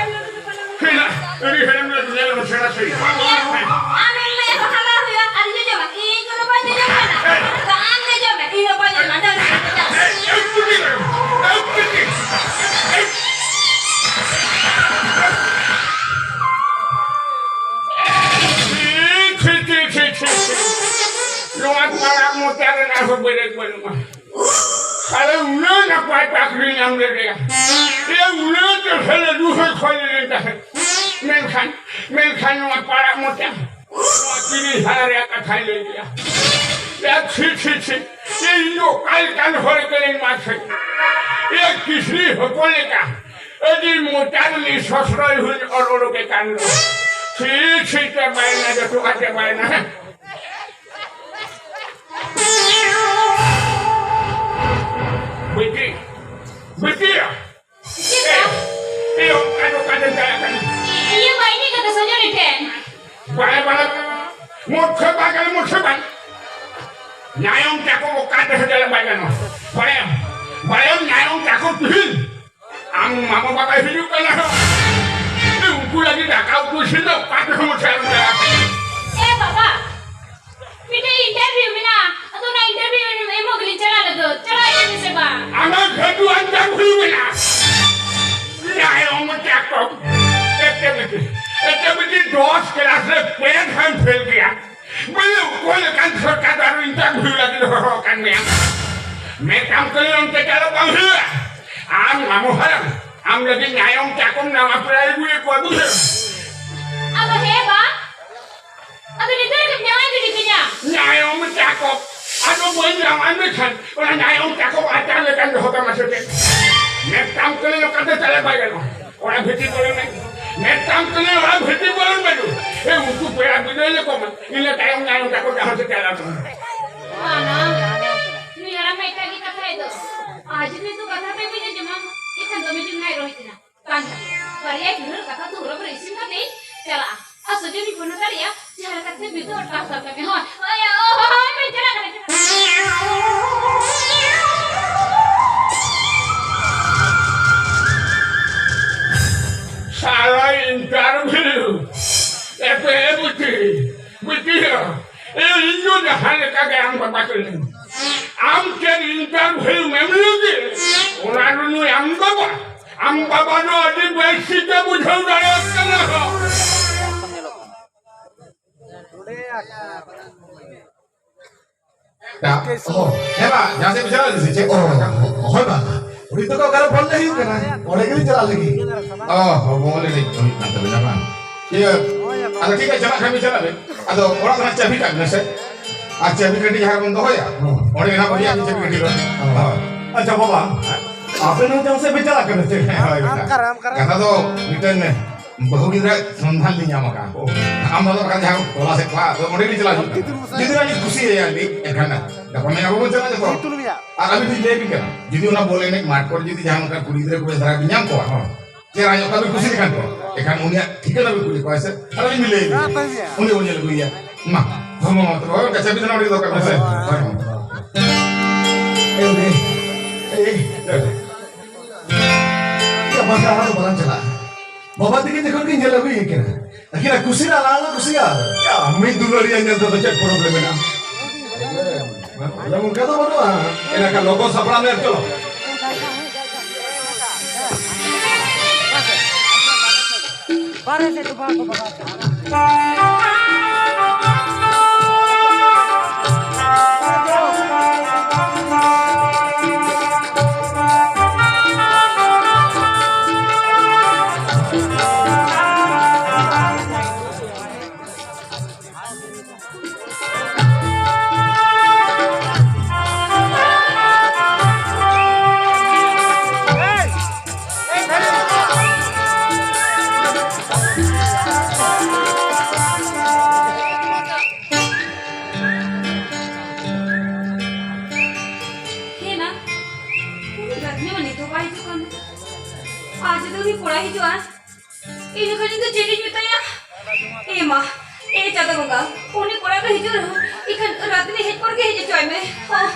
ᱦᱮᱱᱟ, ᱟᱹᱰᱤ ᱦᱮᱲᱮᱢ ᱞᱟᱹᱰᱩ ᱧᱮᱞ ᱢᱮ ᱥᱮᱬᱟ ᱥᱟᱹᱦᱤᱡ᱾ ᱟᱢᱮᱢ ᱞᱟᱹᱭᱟ ᱦᱟᱞᱟ ᱦᱩᱭᱩᱜᱼᱟ, ᱟᱨ ᱤᱧ ᱡᱚᱡᱚᱢᱟ? ᱤᱧ ᱠᱚᱫᱚ ᱵᱟᱹᱧ ᱡᱚᱡᱚᱢ ᱠᱟᱱᱟ᱾ ᱦᱮᱸ᱾ ᱟᱢ ᱜᱮ ᱡᱚᱢ ᱢᱮ, ᱤᱧ ᱫᱚ ᱵᱟᱹᱧ ᱡᱚᱡᱚᱢᱟ᱾ ᱮᱭ, ᱮᱭ, ᱪᱩᱯ ᱜᱮ ᱢᱮ᱾ ᱮᱭ, ᱪᱩᱯ ᱜᱮ᱾ ᱮᱭ᱾ ᱪᱷᱤ, ᱪᱷᱤ, ᱪᱷᱤ, ᱪᱷᱤ, ᱪᱷᱤ᱾ ᱱᱚᱣᱟ ᱯᱟᱲᱟᱜ ᱢᱚᱪᱟ ᱨᱮᱱᱟᱜ ᱦᱚᱸ ᱵᱮᱨᱮᱠ ᱵᱟᱹᱱᱩᱜᱼᱟ᱾ ᱟᱨᱮ ᱩᱱᱟᱹᱜ ᱱᱟᱯᱟᱭ ᱪᱟᱹᱠᱨᱤ ᱧᱟᱢ ᱞᱮᱫᱮᱭᱟ᱾ ᱮ ᱩᱱᱟᱹᱜ ᱪᱮᱦᱨᱟ ᱞᱟᱹᱰᱩ ᱦᱚᱸᱭ ᱠᱷᱚᱭ ᱞᱮᱱ ᱛᱟᱦᱮᱸᱫ᱾ ᱢᱮᱱᱠᱷᱟᱱ, ᱢᱮᱱᱠᱷᱟᱱ ᱱᱚᱣᱟ ᱯᱟᱲᱟᱜ ᱢᱚᱪᱟ, ᱱᱚᱣᱟ ᱠᱤᱨᱤᱧ ᱦᱟᱨᱟ ᱨᱮᱭᱟᱜ ᱠᱟᱛᱷᱟᱭ ᱞᱟᱹᱭ ᱠᱮᱜᱼᱟ᱾ ᱮ ᱪᱷᱤ, ᱪᱷᱤ, ᱪᱷᱤ᱾ ᱮ ᱤᱧ ᱫᱚ ᱚᱠᱟ ᱞᱮᱠᱟᱱ ᱦᱚᱲ ᱠᱟᱹᱱᱟᱹᱧ ᱢᱟᱥᱮ? ᱮ ᱠᱤᱥᱱᱤ ᱦᱚᱯᱚᱱ ᱞᱮᱠᱟ ᱟᱹᱰᱤ ᱢᱚᱪᱟ ᱨᱤᱱᱤᱡ ᱥᱚᱥᱨᱚᱡ ᱦᱚᱸᱧ ᱚᱨ ᱚᱰᱚᱠᱮ ᱠᱟᱱ ᱫᱚ᱾ ᱪᱷᱤ, ᱪᱷᱤ, ᱪᱟᱵᱟᱭᱮᱱᱟ, ᱡᱚᱛᱚᱣᱟᱜ ᱪᱟᱵᱟᱭᱮᱱᱟ᱾ ᱵᱤᱴᱤ, ᱵᱤᱴᱤᱭᱟ᱾ ᱪᱮᱫ ᱮ, ᱵᱟ? ᱮ, ᱚᱠᱟ ᱫᱚ ᱚᱠᱟ ᱫᱚᱢ ᱪᱟᱞᱟᱜ ᱠᱟᱱᱟ? ᱤᱭᱟᱹ ᱵᱟ, ᱤᱧᱤᱡ ᱜᱟᱛᱮ ᱥᱚᱧᱡᱚᱭ ᱴᱷᱮᱱ᱾ ᱵᱟᱲᱟᱭ, ᱵᱟᱲᱟᱭ, ᱢᱩᱨᱠᱷᱟᱹ ᱵᱟᱭ ᱜᱟᱱᱚᱜ, ᱢᱩᱨᱠᱷᱟᱹ ᱵᱟᱭ᱾ ᱧᱟᱭᱚᱢ ᱛᱟᱠᱚ ᱚᱠᱟ ᱛᱮᱦᱚᱸ ᱪᱟᱞᱟᱜ ᱵᱟᱭ ᱜᱟᱱᱚᱜᱼᱟ᱾ ᱵᱟᱲᱟᱭᱟᱢ, ᱵᱟᱲᱟᱭᱟᱢ ᱧᱟᱭᱚᱢ ᱛᱟᱠᱚ ᱛᱤᱦᱤᱧ ᱟᱢ ᱢᱟᱢᱟ ᱵᱟᱵᱟᱭ ᱦᱤᱡᱩᱜ ᱠᱟᱱᱟ᱾ ᱩᱱᱠᱩ ᱞᱟᱹᱜᱤᱫ ᱫᱟᱠᱟ ᱩᱛᱩ ᱤᱥᱤᱱ ᱫᱚ ᱚᱠᱟ ᱛᱮᱦᱚᱸ ᱢᱚᱪᱟ ᱟᱞᱚᱢ ᱪᱟᱞᱟᱜᱼᱟ᱾ ᱮ ᱵᱟᱵᱟ, ᱢᱤᱫᱴᱮᱡ interview ᱢᱮᱱᱟᱜᱼᱟ, ᱟᱫᱚ ᱚᱱᱟ interview ᱮᱢᱚᱜ ᱜᱮᱞᱤᱧ ᱪᱟᱞᱟᱜ ᱞᱟᱹᱜᱤᱫ᱾ ᱪᱟᱞᱟᱜ ᱟᱹᱧ ᱥᱮ ᱵᱟᱝ? ᱟᱢᱟᱜ ᱜᱷᱟᱹᱴᱩ ᱟᱱ ᱪᱟᱹᱠᱨᱤ ᱢᱮᱱᱟᱜᱼᱟ᱾ ᱧᱟᱭᱚᱢ ᱪᱟᱠᱚᱢ᱾ ᱮᱛᱮ ᱵᱤᱴᱤ, ᱮᱛᱮ ᱵᱤᱴᱤ ᱫᱚᱥ class ᱨᱮ ᱯᱮ ᱫᱷᱟᱣ ᱯᱷᱮᱞ ᱜᱮᱭᱟ᱾ ᱵᱚᱞᱮ ᱚᱠᱚᱭ ᱞᱮᱠᱟᱱ ᱥᱚᱨᱠᱟᱨ ᱫᱚ ᱟᱨᱚ interview ᱞᱟᱹᱜᱤᱫ ᱦᱚᱦᱚ ᱟᱠᱟᱱ ᱢᱮᱭᱟ? ᱢᱤᱫᱴᱟᱝ ᱠᱟᱹᱞᱤ ᱚᱱᱛᱮ ᱪᱟᱞᱟᱜ ᱵᱟᱝ ᱦᱩᱭᱩᱜᱼᱟ᱾ ᱟᱢ ᱢᱟᱢᱩ ᱦᱟᱲᱟᱢ, ᱟᱢ ᱞᱟᱹᱜᱤᱫ ᱧᱟᱭᱚᱢ ᱪᱟᱠᱚᱢ ᱱᱟᱣᱟ ᱯᱮᱲᱟ ᱟᱹᱜᱩᱭᱮᱫ ᱠᱚᱣᱟ ᱵᱩᱡᱷᱟᱹᱣ᱾ ᱟᱫᱚ ᱦᱮᱸ ᱵᱟ, ᱟᱫᱚ ᱱᱤᱛᱚᱜ ᱨᱮᱜᱮᱢ ᱡᱟᱶᱟᱭ ᱜᱤᱰᱤ ᱠᱤᱧᱟ? ᱧᱟᱭᱚᱢ ᱪᱟᱠᱚᱢ, ᱟᱫᱚ ᱵᱟᱹᱧ ᱡᱟᱶᱟᱭ ᱞᱮᱠᱷᱟᱱ ᱚᱱᱟ ᱧᱟᱭᱚᱢ ᱪᱟᱠᱚᱢ ᱟᱪᱟᱨ ᱞᱮᱠᱟᱱ ᱫᱚᱦᱚ ᱠᱟᱢᱟ ᱥᱮ ᱪᱮᱫ? ᱢᱤᱫᱴᱟᱝ ᱠᱟᱹᱞᱤ ᱱᱚᱝᱠᱟᱛᱮ ᱪᱟᱞᱟᱜ ᱵᱟᱭ ᱜᱟᱱᱚᱜᱼᱟ᱾ ᱚᱲᱟᱜ ᱵᱷᱤᱛᱤᱨ ᱵᱚᱞᱚᱱ ᱢᱮ᱾ ᱢᱤᱫᱴᱟᱝ ᱛᱮᱜᱮ ᱚᱲᱟᱜ ᱵᱷᱤᱛᱤᱨ ᱵᱚᱞᱚᱱ ᱢᱮ᱾ ᱮ, ᱩᱱᱠᱩ ᱯᱮᱲᱟ ᱵᱤᱫᱟᱹᱭ ᱞᱮᱠᱚ ᱢᱮ᱾ ᱤᱱᱟᱹ ᱛᱟᱭᱚᱢ ᱧᱟᱭᱚᱢ ᱛᱟᱠᱚ ᱡᱟᱦᱟᱸ ᱥᱮᱫ ᱪᱟᱞᱟᱜ ᱢᱮ᱾ ᱵᱟᱝᱟ, ᱱᱩᱭ ᱦᱟᱲᱟᱢ ᱢᱟ ᱮᱴᱟᱜ ᱜᱮ ᱠᱟᱛᱷᱟᱭ ᱫᱚ᱾ ᱟᱨ ᱡᱩᱫᱤ ᱱᱩᱠᱩ ᱠᱟᱛᱷᱟ ᱛᱮ ᱵᱟᱹᱧ ᱟᱸᱡᱚᱢᱟ, ᱮᱱᱠᱷᱟᱱ ᱫᱚᱢᱮ ᱡᱩᱨ ᱱᱟᱭ ᱨᱚᱦᱚᱭ ᱛᱤᱧᱟ᱾ ᱵᱟᱝ, ᱵᱟᱨᱭᱟ ᱜᱤᱫᱽᱨᱟᱹ ᱠᱟᱛᱷᱟ ᱫᱩᱦᱨᱟᱹ ᱨᱮ ᱤᱥᱤᱱ ᱠᱟᱛᱮᱧ ᱪᱟᱞᱟᱜᱼᱟ᱾ ᱟᱨ ᱥᱚᱡᱚᱱᱤᱧ ᱯᱷᱳᱱ ᱦᱟᱛᱟᱲᱮᱭᱟ, ᱡᱟᱦᱟᱸ ᱞᱮᱠᱟᱛᱮ ᱵᱤᱫᱟᱹ ᱚᱴᱠᱟᱣ ᱦᱟᱛᱟᱲ ᱠᱟᱜ ᱢᱮ᱾ ᱦᱳᱭ, ᱦᱳᱭ, ᱦᱳᱭ, ᱦᱳᱭ, ᱦᱳᱭ, ᱪᱟᱞᱟᱜ ᱠᱟᱱᱟ, ᱪᱟᱞᱟᱜ ᱠᱟᱱᱟ᱾ ᱥᱟᱞᱟ interview᱾ ᱮᱯᱮ ᱵᱤᱴᱤ, ᱵᱤᱴᱤ, ᱤᱧ ᱫᱚ ᱡᱟᱦᱟᱸ ᱞᱮᱠᱟ ᱜᱮ ᱟᱢ ᱵᱟᱵᱟ ᱠᱟᱹᱱᱟᱹᱧ᱾ ᱟᱢ ᱪᱮᱫ interview ᱮᱢ ᱞᱟᱹᱜᱤᱫ? ᱚᱱᱟ ᱨᱮ ᱱᱩᱭ ᱟᱢ ᱵᱟᱵᱟ, ᱟᱢ ᱵᱟᱵᱟ ᱫᱚ ᱟᱹᱰᱤ ᱵᱮᱥ ᱴᱷᱤᱠᱮ ᱵᱩᱡᱷᱟᱹᱣ ᱫᱟᱲᱮᱭᱟᱜ ᱠᱟᱱᱟ᱾ ᱚ, ᱦᱮᱸ ᱵᱟ, ᱡᱟᱦᱟᱸ ᱥᱮᱫ ᱯᱮ ᱪᱟᱞᱟᱜ ᱞᱟᱹᱜᱤᱫ ᱥᱮ ᱪᱮᱫ? ᱚ, ᱦᱳᱭ ᱵᱟ, ᱩᱱᱤ ᱛᱟᱠᱚ ᱚᱠᱟᱨᱮ ᱵᱚᱞ ᱞᱮ ᱦᱩᱭᱩᱜ ᱠᱟᱱᱟ, ᱚᱸᱰᱮ ᱜᱮᱞᱤᱧ ᱪᱟᱞᱟᱜ ᱞᱟᱹᱜᱤᱫ᱾ ᱚ, ᱦᱚ, ᱵᱚᱞ ᱮᱱᱮᱡ ᱦᱩᱭᱩᱜ ᱠᱟᱱ ᱛᱟᱵᱮᱱᱟ ᱵᱟᱝ? ᱤᱭᱟᱹ, ᱟᱫᱚ ᱴᱷᱤᱠ ᱜᱮᱭᱟ, ᱪᱟᱞᱟᱜ ᱠᱷᱟᱱ ᱵᱤᱱ ᱪᱟᱞᱟᱜ ᱵᱤᱱ᱾ ᱟᱫᱚ ᱚᱲᱟᱜ ᱨᱮᱱᱟᱜ ᱪᱟᱹᱵᱤ ᱠᱟᱜ ᱵᱤᱱ ᱥᱮ, ᱟᱨ ᱪᱟᱹᱵᱤ ᱠᱟᱹᱴᱤᱡ ᱡᱟᱦᱟᱸ ᱨᱮᱵᱚᱱ ᱫᱚᱦᱚᱭᱟ, ᱚᱸᱰᱮ ᱜᱮ ᱱᱟᱦᱟᱜ ᱵᱚᱱ ᱤᱫᱤᱭᱟ, ᱪᱟᱹᱵᱤ ᱠᱟᱹᱴᱤᱡ ᱫᱚ᱾ ᱦᱳᱭ᱾ ᱟᱪᱪᱷᱟ ᱵᱟᱵᱟ, ᱟᱵᱮᱱ ᱦᱚᱸ ᱡᱟᱦᱟᱸ ᱥᱮᱫ ᱵᱤᱱ ᱪᱟᱞᱟᱜ ᱠᱟᱱᱟ ᱥᱮ? ᱦᱳᱭ, ᱵᱮᱴᱟ᱾ ᱠᱟᱛᱷᱟ ᱫᱚ ᱢᱤᱫᱴᱮᱱ ᱵᱟᱹᱦᱩ ᱜᱤᱫᱽᱨᱟᱹ ᱥᱚᱱᱫᱷᱟᱱ ᱞᱤᱧ ᱧᱟᱢ ᱟᱠᱟᱫ᱾ ᱚ᱾ ᱟᱢ ᱫᱚ ᱵᱟᱠᱷᱟᱱ ᱡᱟᱦᱟᱸ ᱴᱚᱞᱟ ᱥᱮᱫ ᱠᱷᱚᱱᱟᱜ, ᱟᱫᱚ ᱚᱸᱰᱮ ᱞᱤᱧ ᱪᱟᱞᱟᱜ ᱦᱤᱡᱩᱜ ᱠᱟᱱᱟ᱾ ᱡᱩᱫᱤ ᱟᱹᱞᱤᱧ ᱠᱩᱥᱤᱭᱟᱭᱟ ᱞᱤᱧ, ᱮᱱᱠᱷᱟᱱ ᱜᱟᱯᱟ ᱢᱮᱭᱟᱝ ᱵᱚᱱ ᱪᱟᱞᱟᱜ ᱡᱚᱛᱚ᱾ ᱟᱨ ᱟᱹᱞᱤᱧ ᱞᱤᱧ ᱞᱟᱹᱭ ᱟᱵᱤᱱ ᱠᱟᱱᱟ, ᱡᱩᱫᱤ ᱚᱱᱟ ᱵᱚᱞ ᱮᱱᱮᱡ ᱢᱟᱴᱷ ᱠᱚᱨᱮ ᱡᱩᱫᱤ ᱡᱟᱦᱟᱸ ᱚᱱᱠᱟ ᱠᱩᱲᱤ ᱜᱤᱫᱽᱨᱟᱹ ᱠᱚ ᱵᱮᱥ ᱫᱷᱟᱨᱟ ᱵᱤᱱ ᱧᱟᱢ ᱠᱚᱣᱟ, ᱦᱚᱸ, ᱪᱮᱦᱨᱟ ᱧᱚᱜ ᱠᱚ ᱵᱤᱱ ᱠᱩᱥᱤ ᱞᱮᱠᱷᱟᱱ ᱠᱚ, ᱮᱱᱠᱷᱟᱱ ᱩᱱᱤᱭᱟᱜ ᱴᱷᱤᱠᱟᱹᱱᱟ ᱵᱤᱱ ᱠᱩᱞᱤ ᱠᱚᱣᱟ ᱥᱮ, ᱟᱨ ᱟᱹᱞᱤᱧ ᱵᱤᱱ ᱞᱟᱹᱭ ᱟᱹᱞᱤᱧᱟ᱾ ᱩᱱᱤ ᱵᱚᱱ ᱧᱮᱞ ᱟᱹᱜᱩᱭᱮᱭᱟ᱾ ᱢᱟ, ᱦᱚᱲᱢᱚ ᱢᱟ ᱛᱚᱵᱮ, ᱦᱳᱭ, ᱠᱟᱪᱟ ᱵᱤᱫᱷᱟᱱᱟ ᱚᱸᱰᱮ ᱫᱚᱨᱠᱟᱨ ᱢᱮᱥᱮ᱾ ᱦᱳᱭ, ᱦᱳᱭ᱾ ᱮ, ᱩᱱᱤ, ᱮ, ᱮ, ᱵᱟᱝ, ᱟᱨ ᱫᱚ ᱵᱟᱞᱟᱝ ᱪᱟᱞᱟᱜᱼᱟ᱾ ᱵᱟᱵᱟ ᱛᱤᱠᱤᱱ ᱡᱚᱠᱷᱚᱱ ᱠᱤᱱ ᱧᱮᱞ ᱟᱹᱜᱩᱭᱮ ᱠᱟᱱᱟ, ᱟᱹᱠᱤᱱᱟᱜ ᱠᱩᱥᱤ ᱨᱮ ᱟᱞᱟᱝ ᱞᱟᱝ ᱠᱩᱥᱤᱜᱼᱟ᱾ ᱭᱟ, ᱢᱤᱫ ᱫᱩᱞᱟᱹᱲᱤᱭᱟᱹ ᱧᱮᱞ ᱛᱮᱫᱚ ᱪᱮᱫ problem ᱢᱮᱱᱟᱜᱼᱟ? ᱚᱱᱠᱟ ᱫᱚ ᱵᱟᱹᱱᱩᱜᱼᱟ᱾ ᱮᱱᱟᱠᱷᱟᱱ ᱞᱚᱜᱚᱱ ᱥᱟᱯᱲᱟᱣ ᱢᱮ, ᱪᱚᱞᱚ᱾ ᱵᱟᱨᱦᱮ ᱥᱮᱫ ᱫᱚ ᱵᱟᱝ ᱠᱚ ᱵᱟᱜᱟᱣ ᱠᱚᱣᱟ᱾ ᱟᱨ ᱡᱩᱫᱤ ᱩᱱᱤ ᱠᱚᱲᱟᱭ ᱦᱤᱡᱩᱜᱼᱟ, ᱤᱱᱟᱹ ᱠᱷᱟᱱ ᱤᱧ ᱫᱚ ᱪᱮᱫ ᱤᱧ ᱢᱮᱛᱟᱭᱟ? ᱮ ᱢᱟ, ᱮ ᱪᱟᱸᱫᱚ ᱵᱚᱸᱜᱟ, ᱩᱱᱤ ᱠᱚᱲᱟ ᱫᱚ ᱦᱤᱡᱩᱜ ᱨᱮᱦᱚᱸ, ᱤᱠᱷᱟᱹᱱ ᱨᱟᱜᱽᱱᱤ ᱦᱮᱡ ᱯᱚᱨ ᱜᱮ ᱦᱮᱡ ᱦᱚᱪᱚᱭ ᱢᱮ᱾ ᱦᱚᱸ᱾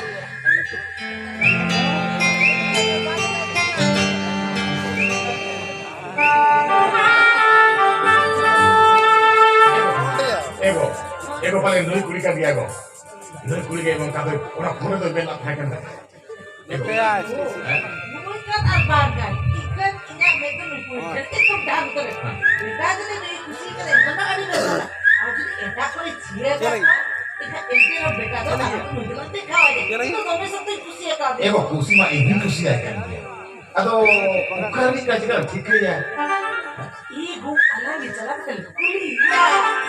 ᱮ ᱜᱚ, ᱮ ᱜᱚ, ᱯᱟᱞᱮ ᱱᱩᱭ ᱠᱩᱲᱤ ᱠᱟᱱ ᱜᱮᱭᱟ ᱜᱚ᱾ ᱱᱩᱭ ᱠᱩᱲᱤ ᱜᱮ ᱱᱚᱝᱠᱟ ᱫᱚ ᱚᱱᱟ ᱯᱷᱳᱱ ᱨᱮᱫᱚ ᱢᱮᱱᱟᱜ ᱛᱟᱦᱮᱸ ᱠᱟᱱ ᱛᱟᱭᱟ᱾ ᱱᱩᱭ ᱠᱟᱱ ᱟᱨ ᱵᱟᱝ ᱠᱟᱱ, ᱤᱠᱟᱹᱱ ᱤᱧᱟᱹᱜ ᱢᱮᱫ ᱫᱚ ᱱᱩᱭ ᱠᱩᱲᱤ ᱴᱷᱮᱱ ᱜᱮ ᱛᱚ ᱰᱟᱱ ᱩᱛᱟᱹᱨ ᱟᱠᱟᱱᱟ᱾ ᱵᱮᱴᱟ ᱡᱩᱫᱤ ᱱᱩᱭ ᱠᱩᱥᱤ ᱠᱟᱱᱟ, ᱮᱱᱠᱷᱟᱱ ᱫᱚ ᱟᱹᱰᱤ ᱵᱮᱥ᱾ ᱟᱨ ᱡᱩᱫᱤ ᱮᱴᱟᱜ ᱠᱚᱨᱮ ᱪᱷᱤᱲᱟᱹ ᱠᱟᱜ ᱠᱷᱟᱱ, ᱮᱱᱠᱷᱟᱱ ᱮᱱᱛᱮ ᱨᱮᱦᱚᱸ ᱵᱮᱴᱟ ᱫᱚ ᱟᱞᱚ ᱱᱩᱭ ᱫᱚᱞᱟᱝ ᱫᱮᱠᱷᱟᱣᱟᱭ ᱜᱮ᱾ ᱤᱧ ᱫᱚ ᱫᱚᱢᱮ ᱥᱚᱠᱛᱚᱧ ᱠᱩᱥᱤᱭᱟᱠᱟᱣ ᱫᱮᱭᱟ᱾ ᱮ ᱜᱚ, ᱠᱩᱥᱤ ᱢᱟ ᱤᱧ ᱦᱚᱸᱧ ᱠᱩᱥᱤᱭᱟᱭ ᱠᱟᱱ ᱜᱮᱭᱟ᱾ ᱟᱫᱚ ᱚᱠᱟ ᱨᱤᱱᱤᱡ ᱠᱟᱱ ᱪᱮᱠᱟᱢ ᱴᱷᱤᱠᱟᱹᱭᱟ? ᱤ ᱜᱚ, ᱟᱞᱟᱝ ᱜᱮ ᱪᱟᱞᱟᱣ ᱠᱟᱛᱮ ᱞᱮ ᱠᱩᱞᱤᱭᱮᱭᱟ᱾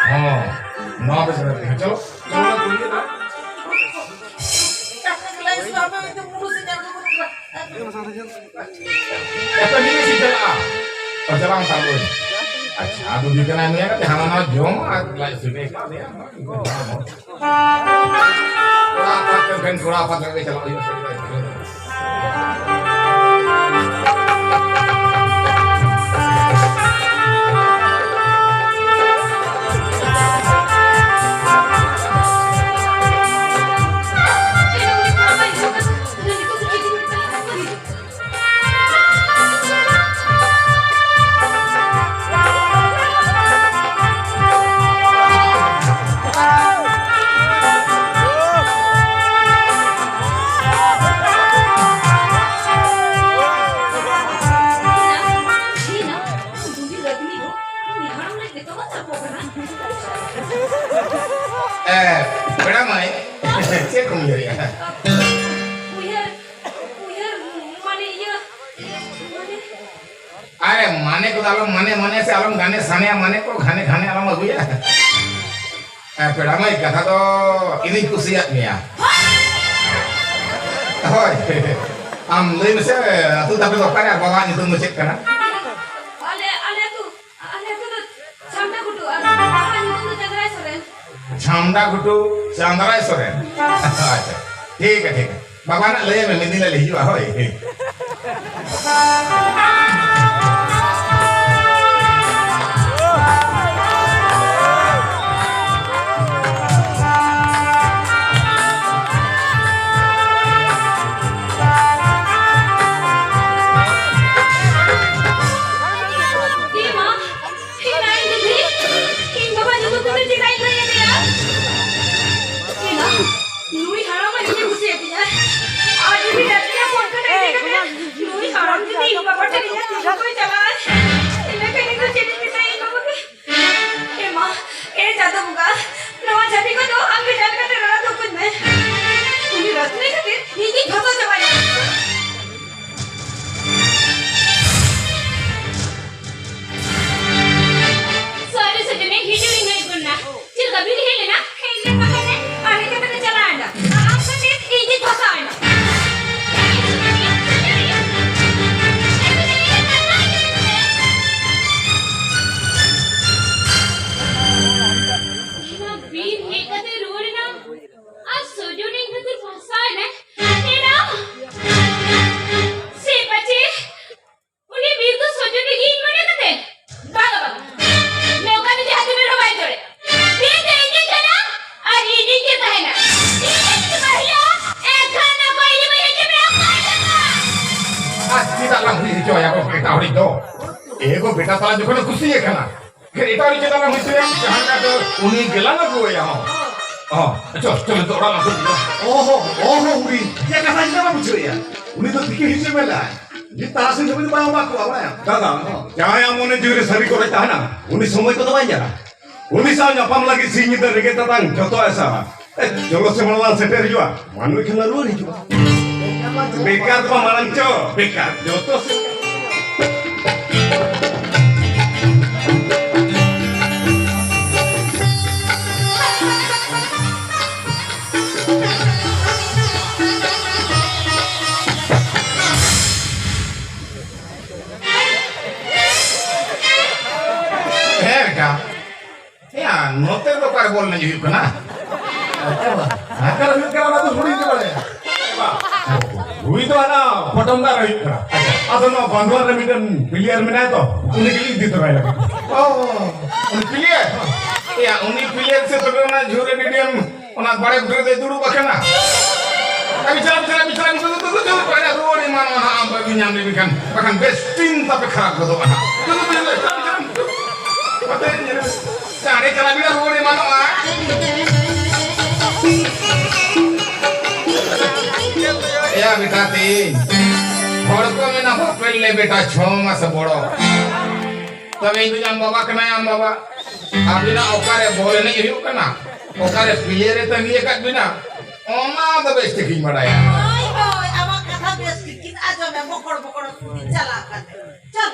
ᱦᱚᱸ, ᱱᱚᱣᱟ ᱵᱮᱥ ᱠᱟᱛᱷᱟ ᱠᱟᱱᱟ᱾ ᱪᱚᱞᱚ, ᱪᱚᱞᱚ ᱞᱟᱝ ᱠᱩᱞᱤᱭᱮᱭᱟ ᱱᱟᱜ᱾ ᱮᱴᱟᱜ ᱠᱚ ᱞᱟᱭᱤᱱ ᱥᱟᱵ ᱢᱮ, ᱤᱧ ᱫᱚ ᱢᱩᱰᱩ ᱥᱮᱫ ᱧᱮᱞ ᱫᱚ ᱵᱟᱹᱱᱩᱜ ᱠᱟᱫᱟ᱾ ᱮᱴᱟᱜ ᱡᱤᱱᱤᱥ ᱤᱧ ᱪᱟᱞᱟᱜᱼᱟ᱾ ᱚ, ᱪᱟᱞᱟᱣ ᱢᱮ ᱛᱟᱦᱞᱮ᱾ ᱟᱪᱪᱷᱟ, ᱟᱫᱚ ᱡᱩᱫᱤ ᱠᱟᱱᱟ ᱱᱩᱭ ᱠᱟᱛᱮ ᱦᱟᱱᱟ ᱱᱟᱣᱟ ᱡᱚᱢ ᱟᱨ ᱞᱟᱡ ᱥᱩᱴᱮ ᱠᱟᱜ ᱞᱮᱭᱟ᱾ ᱠᱚᱲᱟ ᱟᱯᱟᱛ ᱴᱷᱮᱱ ᱠᱚᱲᱟ ᱟᱯᱟᱛ ᱞᱮᱠᱟ ᱜᱮ ᱪᱟᱞᱟᱜ ᱦᱩᱭᱩᱜᱼᱟ᱾ ᱮ, ᱯᱮᱲᱟ ᱢᱟᱹᱭ, ᱪᱮᱫ ᱠᱚᱢ ᱩᱭᱦᱟᱹᱨᱮᱜᱼᱟ? ᱩᱭᱦᱟᱹᱨ, ᱩᱭᱦᱟᱹᱨ, ᱢᱟᱱᱮ ᱤᱭᱟᱹ, ᱢᱟᱱᱮ ᱟᱨᱮ, ᱢᱟᱱᱮ ᱠᱚᱫᱚ ᱟᱞᱚᱢ ᱢᱟᱱᱮ ᱢᱟᱱᱮ ᱥᱮ ᱟᱞᱚᱢ ᱜᱟᱱᱮ ᱥᱟᱱᱮᱭᱟ, ᱢᱟᱱᱮ ᱠᱚ ᱜᱷᱟᱱᱮ ᱜᱷᱟᱱᱮ ᱟᱞᱚᱢ ᱟᱹᱜᱩᱭᱟ᱾ ᱮ, ᱯᱮᱲᱟ ᱢᱟᱹᱭ, ᱠᱟᱛᱷᱟ ᱫᱚ ᱤᱧᱤᱧ ᱠᱩᱥᱤᱭᱟᱜ ᱢᱮᱭᱟ᱾ ᱦᱳᱭ, ᱟᱢ ᱞᱟᱹᱭ ᱢᱮᱥᱮ, ᱟᱹᱛᱩ ᱛᱟᱯᱮ ᱫᱚ ᱚᱠᱟᱨᱮ ᱟᱨ ᱵᱟᱵᱟᱣᱟᱜ ᱧᱩᱛᱩᱢ ᱫᱚ ᱪᱮᱫ ᱠᱟᱱᱟ? ᱟᱞᱮ, ᱟᱞᱮ ᱟᱹᱛᱩ, ᱟᱞᱮ ᱟᱹᱛᱩ ᱫᱚ ᱪᱷᱟᱢᱰᱟ ᱜᱷᱩᱴᱩ ᱟᱨ ᱵᱟᱵᱟᱣᱟᱜ ᱧᱩᱛᱩᱢ ᱫᱚ ᱪᱟᱸᱫᱽᱨᱟᱭ ᱥᱚᱨᱮᱱ᱾ ᱪᱷᱟᱢᱰᱟ ᱜᱷᱩᱴᱩ ᱪᱟᱸᱫᱽᱨᱟᱭ ᱥᱚᱨᱮᱱ᱾ ᱟᱪᱪᱷᱟ, ᱴᱷᱤᱠ ᱜᱮᱭᱟ, ᱴᱷᱤᱠ ᱜᱮᱭᱟ᱾ ᱵᱟᱵᱟ ᱱᱟᱜ ᱞᱟᱹᱭ ᱢᱮ, ᱢᱤᱫ ᱫᱤᱱ ᱞᱮ ᱦᱤᱡᱩᱜᱼᱟ, ᱦᱳᱭ᱾ ᱚᱠᱚᱭ ᱪᱟᱞᱟᱜᱼᱟᱭ? ᱤᱱᱟᱹ ᱠᱷᱟᱱ ᱤᱧ ᱫᱚ ᱪᱮᱫ ᱤᱧ ᱢᱮᱛᱟᱭᱟ ᱤᱧ ᱵᱟᱵᱟ ᱜᱮ? ᱮ ᱢᱟ, ᱮ ᱪᱟᱸᱫᱚ ᱵᱚᱸᱜᱟ, ᱱᱚᱣᱟ ᱡᱟᱹᱛᱤ ᱠᱚᱫᱚ ᱟᱢ ᱜᱮ ᱡᱟᱦᱟᱸ ᱞᱮᱠᱟᱛᱮ ᱨᱟᱲᱟ ᱫᱩᱜ ᱠᱟᱹᱧ ᱢᱮ᱾ ᱩᱱᱤ ᱨᱟᱹᱥᱠᱟᱹ ᱠᱷᱟᱹᱛᱤᱨ ᱤᱧ ᱜᱮᱧ ᱫᱷᱚᱥᱟᱣ ᱪᱟᱵᱟᱭᱮᱱᱟ᱾ ᱥᱟᱹᱨᱤ ᱥᱟᱹᱨᱤ ᱢᱮ ᱦᱤᱡᱩᱜ ᱤᱧ ᱦᱮᱡ ᱜᱚᱫ ᱱᱟ᱾ ᱪᱮᱫ ᱞᱮᱠᱟ ᱵᱤᱱ ᱦᱮᱡ ᱞᱮᱱᱟ? ᱦᱮᱡ ᱞᱮᱱ ᱵᱟᱠᱷᱟᱱ ᱟᱨ ᱦᱮᱡ ᱠᱟᱛᱮ ᱯᱮ ᱪᱟᱞᱟᱣ ᱮᱱᱟ᱾ ᱟᱨ ᱟᱢ ᱥᱟᱛᱮ ᱤᱧ ᱜᱮᱧ ᱯᱷᱟᱸᱥᱟᱣ ᱮᱱᱟ᱾ ᱚᱱᱟ ᱵᱤᱱ ᱦᱮᱡ ᱠᱟᱛᱮ ᱨᱩᱣᱟᱹᱲ ᱮᱱᱟ᱾ ᱟᱨ ᱥᱚᱡᱚᱱ ᱤᱧ ᱠᱷᱟᱹᱛᱤᱨ ᱯᱷᱟᱸᱥᱟᱣ ᱮᱱᱟᱭ᱾ ᱮᱨᱟ! ᱥᱮ ᱯᱟᱪᱮ ᱩᱱᱤ ᱵᱤᱨ ᱫᱚ ᱥᱚᱡᱚᱱ ᱨᱮᱜᱮ ᱤᱧ ᱢᱚᱱᱮ ᱠᱟᱛᱮ? ᱵᱟᱝᱟ, ᱵᱟᱝᱟ᱾ ᱱᱚᱝᱠᱟ ᱫᱚ ᱡᱟᱦᱟᱸ ᱛᱤᱱᱟᱹᱜ ᱦᱚᱸ ᱵᱟᱭ ᱡᱚᱲᱮ᱾ ᱵᱤᱨ ᱫᱚ ᱤᱧ ᱜᱮ ᱠᱟᱱᱟ ᱟᱨ ᱤᱧ ᱜᱮ ᱛᱟᱦᱮᱱᱟ᱾ ᱤᱧ ᱜᱮ ᱡᱩᱫᱤ ᱵᱟᱭ ᱦᱩᱭᱩᱜᱼᱟ, ᱮᱱᱠᱷᱟᱱ ᱚᱱᱟ ᱠᱚ ᱤᱧ ᱵᱟᱹᱧ ᱦᱤᱡᱩᱜ ᱢᱮ, ᱚᱠᱚᱭ ᱪᱟᱞᱟᱜᱼᱟ? ᱟᱨ ᱪᱮᱫᱟᱜ ᱞᱟᱝ ᱦᱩᱭ ᱦᱚᱪᱚᱭᱟ ᱜᱚ ᱮᱴᱟᱜ ᱦᱚᱲᱤᱡ ᱫᱚ? ᱮ ᱜᱚ ᱵᱮᱴᱟ ᱥᱟᱞᱟᱜ ᱡᱚᱠᱷᱚᱱᱮ ᱠᱩᱥᱤᱭᱮ ᱠᱟᱱᱟ, ᱯᱷᱤᱨ ᱮᱴᱟᱜ ᱦᱚᱲᱤᱡ ᱪᱮᱫᱟᱜ ᱞᱟᱝ ᱦᱩᱭ ᱦᱚᱪᱚᱭᱟ? ᱡᱟᱦᱟᱸ ᱞᱮᱠᱟ ᱫᱚ ᱩᱱᱤ ᱜᱮᱞᱟᱝ ᱟᱹᱜᱩᱣᱟᱭᱟ᱾ ᱦᱚᱸ᱾ ᱦᱚᱸ᱾ ᱪᱚ, ᱪᱚ, ᱱᱤᱛᱚᱜ ᱚᱲᱟᱜ ᱞᱟᱝ ᱦᱩᱭ ᱞᱮᱱᱟ᱾ ᱚᱦᱚ, ᱚᱦᱚ, ᱩᱱᱤ ᱪᱮᱫ ᱠᱟᱛᱷᱟ ᱪᱮᱫᱟᱜ ᱵᱟᱢ ᱵᱩᱡᱷᱟᱹᱣᱮᱫᱼᱟ? ᱩᱱᱤ ᱫᱚ ᱛᱤᱠᱤᱱ ᱦᱤᱡᱩᱜ ᱢᱮ ᱞᱟᱭ᱾ ᱡᱮ ᱛᱟᱨᱟᱥᱤᱧ ᱫᱷᱟᱹᱵᱤᱡ ᱫᱚ ᱵᱟᱭ ᱚᱵᱟᱜ ᱠᱚᱜᱼᱟ, ᱵᱟᱲᱟᱭᱟᱢ? ᱫᱟᱫᱟ, ᱦᱚᱸ᱾ ᱡᱟᱦᱟᱸᱭᱟᱜ ᱢᱚᱱᱮ ᱡᱤᱣᱤ ᱨᱮ ᱥᱟᱹᱨᱤ ᱠᱚᱨᱮ ᱛᱟᱦᱮᱱᱟ, ᱩᱱᱤ ᱥᱚᱢᱚᱭ ᱠᱚᱫᱚ ᱵᱟᱭ ᱧᱮᱞᱟ᱾ ᱩᱱᱤ ᱥᱟᱶ ᱧᱟᱯᱟᱢ ᱞᱟᱹᱜᱤᱫ ᱥᱤᱧ ᱧᱤᱫᱟᱹ ᱨᱮᱸᱜᱮᱡ ᱛᱮᱛᱟᱝ ᱡᱚᱛᱚ ᱟᱭ ᱥᱟᱦᱟ᱾ ᱮ, ᱪᱚᱞᱚ ᱥᱮ ᱢᱟᱲᱟᱝ ᱥᱮᱴᱮᱨ ᱦᱤᱡᱩᱜᱼᱟ᱾ ᱢᱟᱹᱱᱢᱤ ᱠᱷᱟᱱ ᱢᱟ ᱨᱩᱣᱟᱹᱲ ᱦᱤᱡᱩᱜᱼᱟ᱾ ᱵᱮᱠᱟᱨ ᱫᱚ ᱵᱟᱝ ᱢᱟᱲᱟᱝ ᱪᱚ, ᱵᱮᱠᱟᱨ ᱡᱚᱛᱚ ᱥᱮ᱾ ᱦᱮᱸ ᱵᱮᱴᱟ, ᱮᱭᱟ, ᱱᱚᱛᱮ ᱫᱚ ᱚᱠᱟᱨᱮ ᱵᱚᱞ ᱮᱱᱮᱡ ᱦᱩᱭᱩᱜ ᱠᱟᱱᱟ? ᱚᱠᱟᱨᱮ ᱦᱩᱭᱩᱜ ᱠᱟᱱᱟ, ᱚᱱᱟ ᱫᱚ ᱦᱩᱲᱩᱧ ᱜᱮ ᱵᱟᱲᱟᱭᱟ᱾ ᱦᱩᱭ ᱫᱚ ᱦᱟᱱᱟ ᱯᱚᱴᱚᱢ ᱫᱟᱨ ᱨᱮ ᱦᱩᱭᱩᱜ ᱠᱟᱱᱟ᱾ ᱟᱫᱚ ᱱᱚᱣᱟ ᱵᱟᱸᱫᱷᱣᱟᱱ ᱨᱮ ᱢᱤᱫᱴᱮᱱ ᱯᱞᱮᱭᱟᱨ ᱢᱮᱱᱟᱭ ᱛᱚ, ᱩᱱᱤ ᱜᱮᱞᱤᱧ ᱤᱫᱤ ᱛᱚᱨᱟᱭ ᱞᱟᱹᱜᱤᱫ᱾ ᱚ, ᱩᱱᱤ ᱯᱞᱮᱭᱟᱨ? ᱮᱭᱟ, ᱩᱱᱤ ᱯᱞᱮᱭᱟᱨ ᱥᱮ ᱛᱚᱵᱮ ᱚᱱᱟ ᱡᱷᱩᱨ ᱨᱮ ᱰᱤᱰᱤᱭᱟᱢ ᱚᱱᱟ ᱵᱟᱲᱮ ᱵᱩᱴᱟᱹ ᱨᱮ ᱫᱩᱲᱩᱵ ᱟᱠᱟᱱᱟ᱾ ᱟᱨ ᱵᱤᱪᱟᱹᱨ, ᱵᱤᱪᱟᱹᱨ, ᱵᱤᱪᱟᱹᱨ, ᱵᱤᱪᱟᱹᱨ, ᱵᱤᱪᱟᱹᱨ, ᱵᱤᱪᱟᱹᱨ, ᱵᱤᱪᱟᱹᱨ, ᱨᱩᱣᱟᱹᱲ ᱮᱢᱟᱱᱚᱜᱼᱟ ᱱᱟᱦᱟᱜ, ᱟᱢ ᱵᱟᱹᱵᱤ ᱧᱟᱢ ᱞᱮᱱᱠᱷᱟᱱ, ᱵᱟᱠᱷᱟᱱ ᱵᱮᱥ ᱴᱤᱢ ᱛᱟᱯᱮ ᱠᱷᱟᱨᱟᱯ ᱜᱚᱫᱚᱜᱼᱟ ᱱᱟᱦᱟᱜ᱾ ᱪᱟᱬᱮ ᱪᱟᱞᱟᱜ ᱵᱤᱱ, ᱨᱩᱣᱟᱹᱲ ᱮᱢᱟᱱᱚᱜᱼᱟ᱾ ᱮᱭᱟ ᱵᱮᱴᱟ ᱛᱤᱧ᱾ ᱦᱚᱲ ᱠᱚ ᱢᱮᱱᱟ, "ᱵᱟᱯᱮ ᱞᱮ ᱵᱮᱴᱟ, ᱪᱷᱚ ᱢᱟᱥ ᱵᱚᱲᱚ᱾" ᱛᱚᱵᱮ ᱤᱧ ᱫᱚᱧ, "ᱟᱢ ᱵᱟᱵᱟ ᱠᱟᱱᱟᱭ, ᱟᱢ ᱵᱟᱵᱟ? ᱟᱹᱵᱤᱱᱟᱜ ᱚᱠᱟᱨᱮ ᱵᱚᱞ ᱮᱱᱮᱡ ᱦᱩᱭᱩᱜ ᱠᱟᱱᱟ? ᱚᱠᱟᱨᱮ ᱯᱞᱮᱭᱟᱨ ᱮ ᱛᱟᱺᱜᱤ ᱟᱠᱟᱫ ᱵᱤᱱᱟ?" ᱚᱱᱟ ᱫᱚ ᱵᱮᱥ ᱴᱷᱤᱠᱤᱧ ᱵᱟᱲᱟᱭᱟ᱾ ᱦᱳᱭ, ᱦᱳᱭ, ᱟᱢᱟᱜ ᱠᱟᱛᱷᱟ ᱵᱮᱥ ᱴᱷᱤᱠ ᱠᱤᱱ ᱟᱸᱡᱚᱢᱮ, ᱵᱚᱠᱚᱲ ᱵᱚᱠᱚᱲ ᱠᱤᱱ ᱪᱟᱞᱟᱜ ᱠᱟᱱ᱾ ᱪᱚᱞ᱾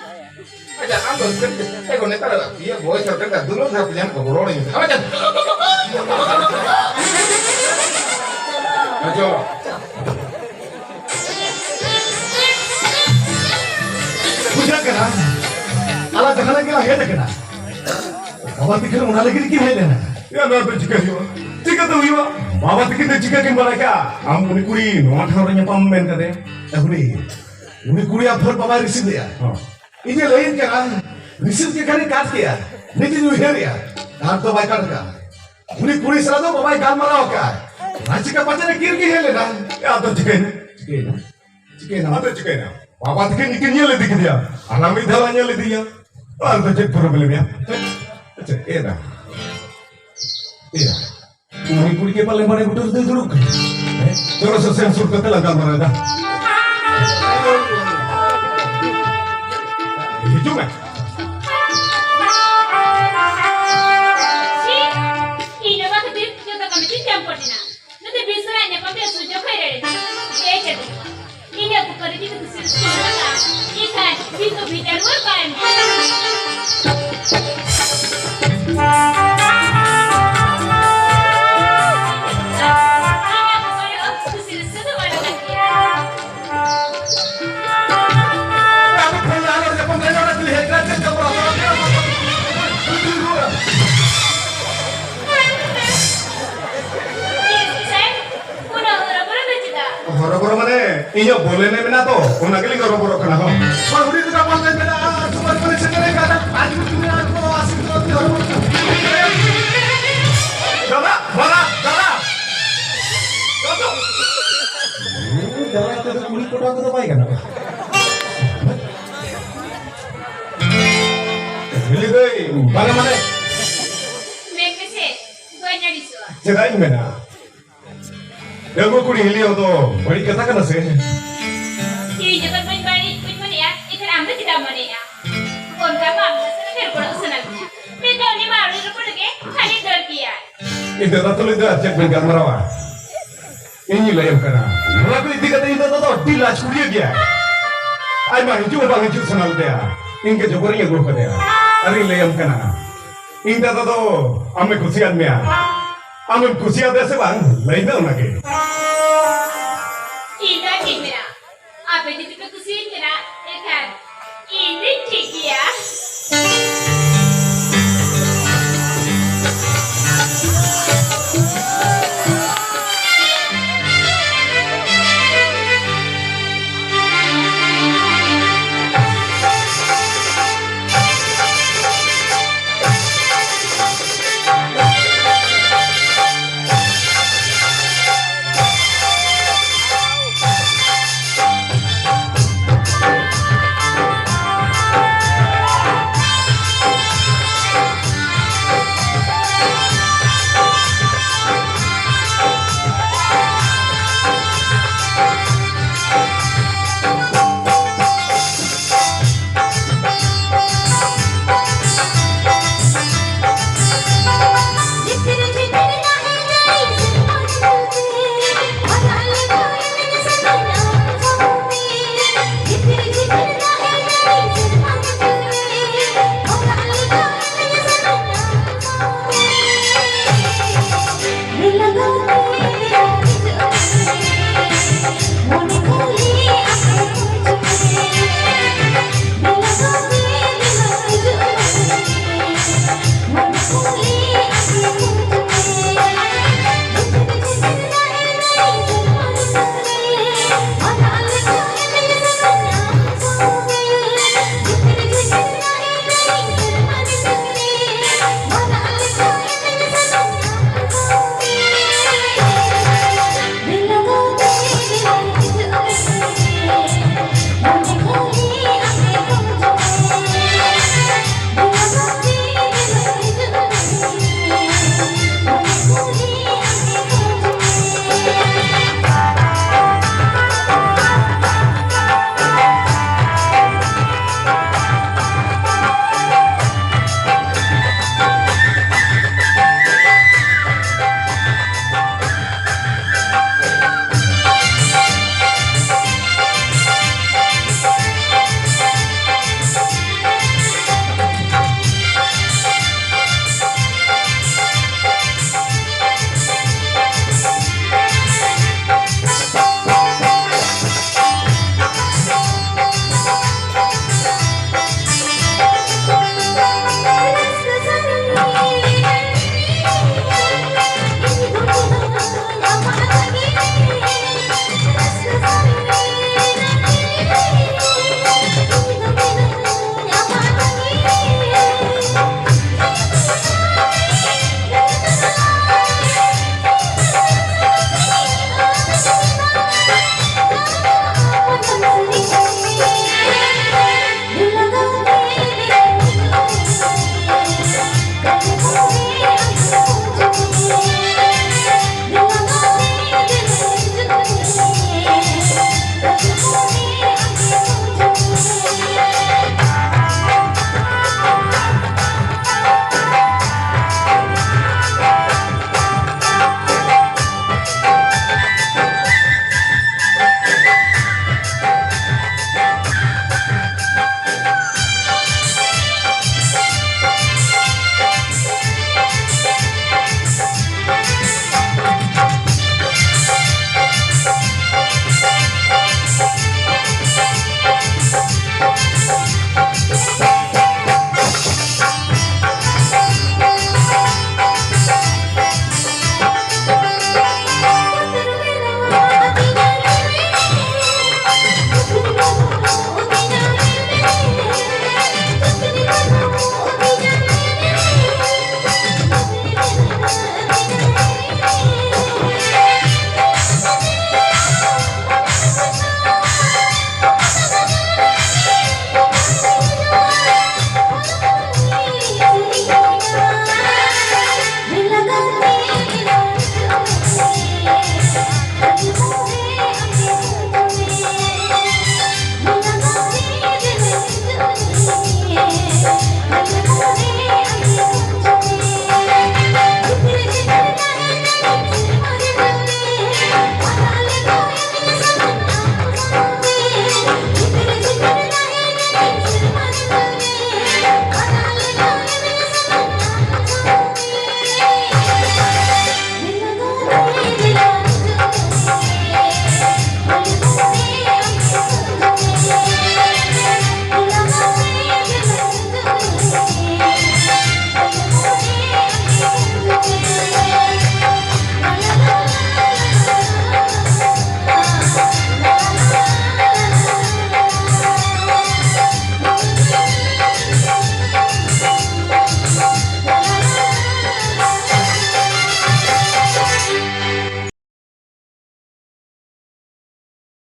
ᱟᱪᱪᱷᱟ, ᱟᱢ ᱫᱚ ᱪᱮᱫ, ᱮ, ᱜᱚ, ᱱᱮᱛᱟᱨ ᱤᱭᱟᱹ ᱵᱚᱭᱮᱥ ᱦᱚᱲ ᱠᱟᱱᱟ, ᱫᱩᱞᱟᱹᱲ ᱫᱷᱟᱨᱟ ᱯᱮ ᱧᱟᱢ ᱠᱚ, ᱜᱚᱲᱚ ᱟᱹᱧ ᱢᱮ᱾ ᱟᱪᱪᱷᱟ᱾ ᱟᱪᱪᱷᱟ᱾ ᱵᱩᱡᱷᱟᱹᱜ ᱠᱟᱱᱟ, ᱟᱞᱟᱝ ᱡᱟᱦᱟᱸ ᱞᱟᱹᱜᱤᱫ ᱞᱟᱝ ᱦᱮᱡ ᱟᱠᱟᱱᱟ, ᱵᱟᱵᱟ ᱛᱤᱠᱤᱱ ᱚᱱᱟ ᱞᱟᱹᱜᱤᱫ ᱠᱤᱱ ᱦᱮᱡ ᱞᱮᱱᱟ᱾ ᱭᱟ, ᱱᱚᱣᱟ ᱫᱚ ᱪᱤᱠᱟᱹ ᱦᱩᱭᱩᱜᱼᱟ? ᱪᱤᱠᱟᱹᱛᱮ ᱦᱩᱭᱩᱜᱼᱟ? ᱵᱟᱵᱟ ᱛᱤᱠᱤᱱ ᱫᱚ ᱪᱤᱠᱟᱹ ᱠᱤᱱ ᱵᱟᱲᱟᱭ ᱠᱟᱜᱼᱟ? ᱟᱢ ᱩᱱᱤ ᱠᱩᱲᱤ ᱱᱚᱣᱟ ᱴᱷᱟᱶ ᱨᱮ ᱧᱟᱯᱟᱢ ᱢᱮᱱ ᱠᱟᱫᱮ? ᱮ ᱦᱩᱰᱤ, ᱩᱱᱤ ᱠᱩᱲᱤᱭᱟᱜ ᱯᱷᱳᱱ ᱵᱟᱵᱟᱭ ᱨᱤᱥᱤᱵᱷ ᱞᱮᱜᱼᱟ᱾ ᱦᱚᱸ᱾ ᱤᱧᱮ ᱞᱟᱹᱭᱟᱹᱧ ᱠᱟᱱᱟ, ᱨᱤᱥᱤᱵᱷ ᱠᱮᱫ ᱠᱷᱟᱱᱮ ᱠᱟᱴ ᱠᱮᱜᱼᱟ᱾ ᱱᱤᱛ ᱤᱧ ᱩᱭᱦᱟᱹᱨᱮᱜᱼᱟ, ᱠᱟᱴ ᱫᱚ ᱵᱟᱭ ᱠᱟᱴ ᱠᱟᱜᱼᱟ᱾ ᱩᱱᱤ ᱠᱩᱲᱤ ᱥᱟᱞᱟᱜ ᱫᱚ ᱵᱟᱵᱟᱭ ᱜᱟᱞᱢᱟᱨᱟᱣ ᱠᱟᱜᱼᱟ᱾ ᱚᱱᱟ ᱪᱤᱠᱟ ᱯᱟᱪᱮ ᱠᱤᱨ ᱜᱮ ᱦᱮᱡ ᱞᱮᱱᱟ᱾ ᱮ, ᱟᱫᱚ ᱪᱤᱠᱟᱹᱭᱮᱱᱟ? ᱪᱤᱠᱟᱹᱭᱮᱱᱟ? ᱪᱤᱠᱟᱹᱭᱮᱱᱟ? ᱟᱫᱚ ᱪᱤᱠᱟᱹᱭᱮᱱᱟ? ᱵᱟᱵᱟ ᱛᱟᱹᱠᱤᱱ ᱜᱮᱠᱤᱱ ᱧᱮᱞ ᱤᱫᱤ ᱠᱮᱫᱮᱭᱟ᱾ ᱟᱨ ᱟᱢ ᱢᱤᱫ ᱫᱷᱟᱣ ᱞᱟᱝ ᱧᱮᱞ ᱤᱫᱤᱭᱟ᱾ ᱟᱨ ᱫᱚ ᱪᱮᱫ ᱯᱨᱚᱵᱞᱮᱢ ᱭᱟ? ᱟᱪᱪᱷᱟ, ᱮ ᱫᱟ᱾ ᱮ ᱫᱟ᱾ ᱩᱱᱤ ᱠᱩᱲᱤ ᱜᱮ ᱯᱟᱞᱮ ᱵᱟᱲᱮ ᱵᱩᱴᱟᱹ ᱨᱮᱫᱚᱭ ᱫᱩᱲᱩᱵ ᱠᱟᱱᱟ᱾ ᱦᱮᱸ? ᱪᱚᱞᱚ ᱥᱮ, ᱥᱮᱱ ᱥᱩᱨ ᱠᱟᱛᱮ ᱞᱟᱝ ᱜᱟᱞᱢᱟᱨᱟᱣ ᱮᱫᱟ᱾ ᱦᱤᱡᱩᱜ ᱢᱮ᱾ ᱪᱷᱤ! ᱤᱧ ᱵᱟᱵᱟ ᱠᱷᱟᱹᱛᱤᱨ ᱡᱚᱛᱚ ᱠᱟᱹᱢᱤ ᱛᱤᱧ ᱪᱟᱢᱯᱚᱴ ᱮᱱᱟ᱾ ᱱᱩᱭ ᱫᱚ ᱵᱤᱥ ᱥᱟᱞᱟᱜ ᱧᱟᱯᱟᱢ ᱨᱮᱭᱟᱜ ᱥᱩᱡᱳᱜᱽ ᱦᱚᱸᱭ ᱨᱮᱲᱮᱫ ᱤᱧᱟ᱾ ᱮ ᱪᱟᱸᱫᱳ ᱵᱚᱸᱜᱟ, ᱤᱧᱟᱹᱜ ᱠᱩᱠᱟᱹᱨ ᱨᱮ ᱡᱩᱫᱤ ᱠᱩᱥᱤ ᱨᱟᱹᱥᱠᱟᱹ ᱢᱮᱱᱟᱜᱼᱟ, ᱮᱱᱠᱷᱟᱱ ᱵᱤᱱ ᱫᱚ ᱵᱷᱮᱡᱟ ᱨᱩᱣᱟᱹᱲ ᱵᱟᱭ ᱮᱢ ᱠᱟᱱᱟ᱾ ᱤᱧᱟᱹᱜ ᱠᱩᱠᱟᱹᱨ ᱨᱮ ᱠᱩᱥᱤ ᱨᱟᱹᱥᱠᱟᱹ ᱫᱚ ᱵᱟᱹᱱᱩᱜ ᱟᱠᱟᱫ ᱜᱮᱭᱟ᱾ ᱪᱮᱫ ᱥᱟᱦᱮᱵ? ᱩᱱᱟᱹᱜ ᱦᱚᱨᱚᱵᱚᱨᱚ ᱫᱚ ᱪᱮᱫᱟᱜ? ᱦᱚᱨᱚᱵᱚᱨᱚ ᱢᱟᱱᱮ, ᱤᱧᱟᱹᱜ ᱵᱚᱞ ᱮᱱᱮᱡ ᱢᱮᱱᱟᱜ ᱛᱚ, ᱚᱱᱟ ᱜᱮᱞᱤᱧ ᱦᱚᱨᱚᱵᱚᱨᱚᱜ ᱠᱟᱱᱟ, ᱦᱚᱸ᱾ ᱵᱟᱝ, ᱩᱱᱤ ᱫᱚ ᱵᱚᱞ ᱮᱱᱮᱡ ᱢᱮᱱᱟᱜᱼᱟ, ᱥᱚᱢᱚᱭ ᱠᱚᱨᱮ ᱥᱮᱴᱮᱨ ᱠᱟᱱᱟ, ᱟᱨ ᱡᱩᱫᱤ ᱟᱨ ᱠᱚ ᱟᱥᱤᱥ ᱫᱚ ᱦᱚᱨᱚᱵᱚᱨᱚᱜ ᱠᱟᱱᱟ᱾ ᱫᱟᱫᱟ, ᱵᱟᱞᱟ, ᱫᱟᱫᱟ᱾ ᱫᱟᱫᱟ᱾ ᱫᱟᱫᱟ ᱛᱮᱫᱚ ᱠᱩᱲᱤ ᱯᱚᱴᱟᱣ ᱠᱚᱫᱚ ᱵᱟᱭ ᱜᱟᱱᱚᱜᱼᱟ᱾ ᱦᱤᱞᱤ ᱫᱟᱹᱭ, ᱵᱟᱞᱮ ᱢᱟᱱᱮ᱾ ᱢᱮᱱ ᱢᱮᱥᱮ, ᱵᱟᱹᱧ ᱟᱹᱲᱤᱥᱚᱜᱼᱟ᱾ ᱪᱮᱫᱟᱜ ᱤᱧ ᱢᱮᱱᱟ? ᱰᱟᱺᱜᱩᱣᱟᱹ ᱠᱩᱲᱤ ᱦᱤᱞᱤ ᱦᱚᱸ ᱫᱚ ᱵᱟᱹᱲᱤᱡ ᱠᱟᱛᱷᱟ ᱠᱟᱱᱟ ᱥᱮ? ᱤᱧ ᱡᱚᱛᱚ ᱤᱧ ᱫᱟᱫᱟ ᱛᱩᱞᱩᱡ ᱫᱚ ᱟᱨ ᱪᱮᱫ ᱵᱮᱱ ᱜᱟᱞᱢᱟᱨᱟᱣᱟ? ᱤᱧᱤᱧ ᱞᱟᱹᱭᱟᱢ ᱠᱟᱱᱟ, ᱱᱚᱣᱟ ᱠᱚ ᱤᱫᱤ ᱠᱟᱛᱮ ᱤᱧ ᱫᱟᱫᱟ ᱫᱚ ᱟᱹᱰᱤ ᱞᱟᱡ ᱠᱩᱲᱤᱭᱟᱹ ᱜᱮᱭᱟ᱾ ᱟᱭᱢᱟ ᱦᱤᱡᱩᱜ ᱦᱚᱸ ᱵᱟᱝ ᱦᱤᱡᱩᱜ ᱥᱟᱱᱟ ᱞᱮᱫᱮᱭᱟ᱾ ᱤᱧ ᱜᱮ ᱡᱚᱵᱚᱨᱤᱧ ᱟᱹᱜᱩ ᱠᱟᱫᱮᱭᱟ᱾ ᱟᱨᱤᱧ ᱞᱟᱹᱭᱟᱢ ᱠᱟᱱᱟ, ᱤᱧ ᱫᱟᱫᱟ ᱫᱚ ᱟᱢᱮ ᱠᱩᱥᱤᱭᱟᱫ ᱢᱮᱭᱟ᱾ ᱟᱢᱮᱢ ᱠᱩᱥᱤᱭᱟᱫᱮᱭᱟ ᱥᱮ ᱵᱟᱝ? ᱞᱟᱹᱭ ᱢᱮ ᱚᱱᱟᱜᱮ᱾ ᱤᱧ ᱫᱚ ᱪᱮᱫ ᱤᱧ ᱢᱮᱱᱟ? ᱟᱯᱮ ᱡᱩᱫᱤ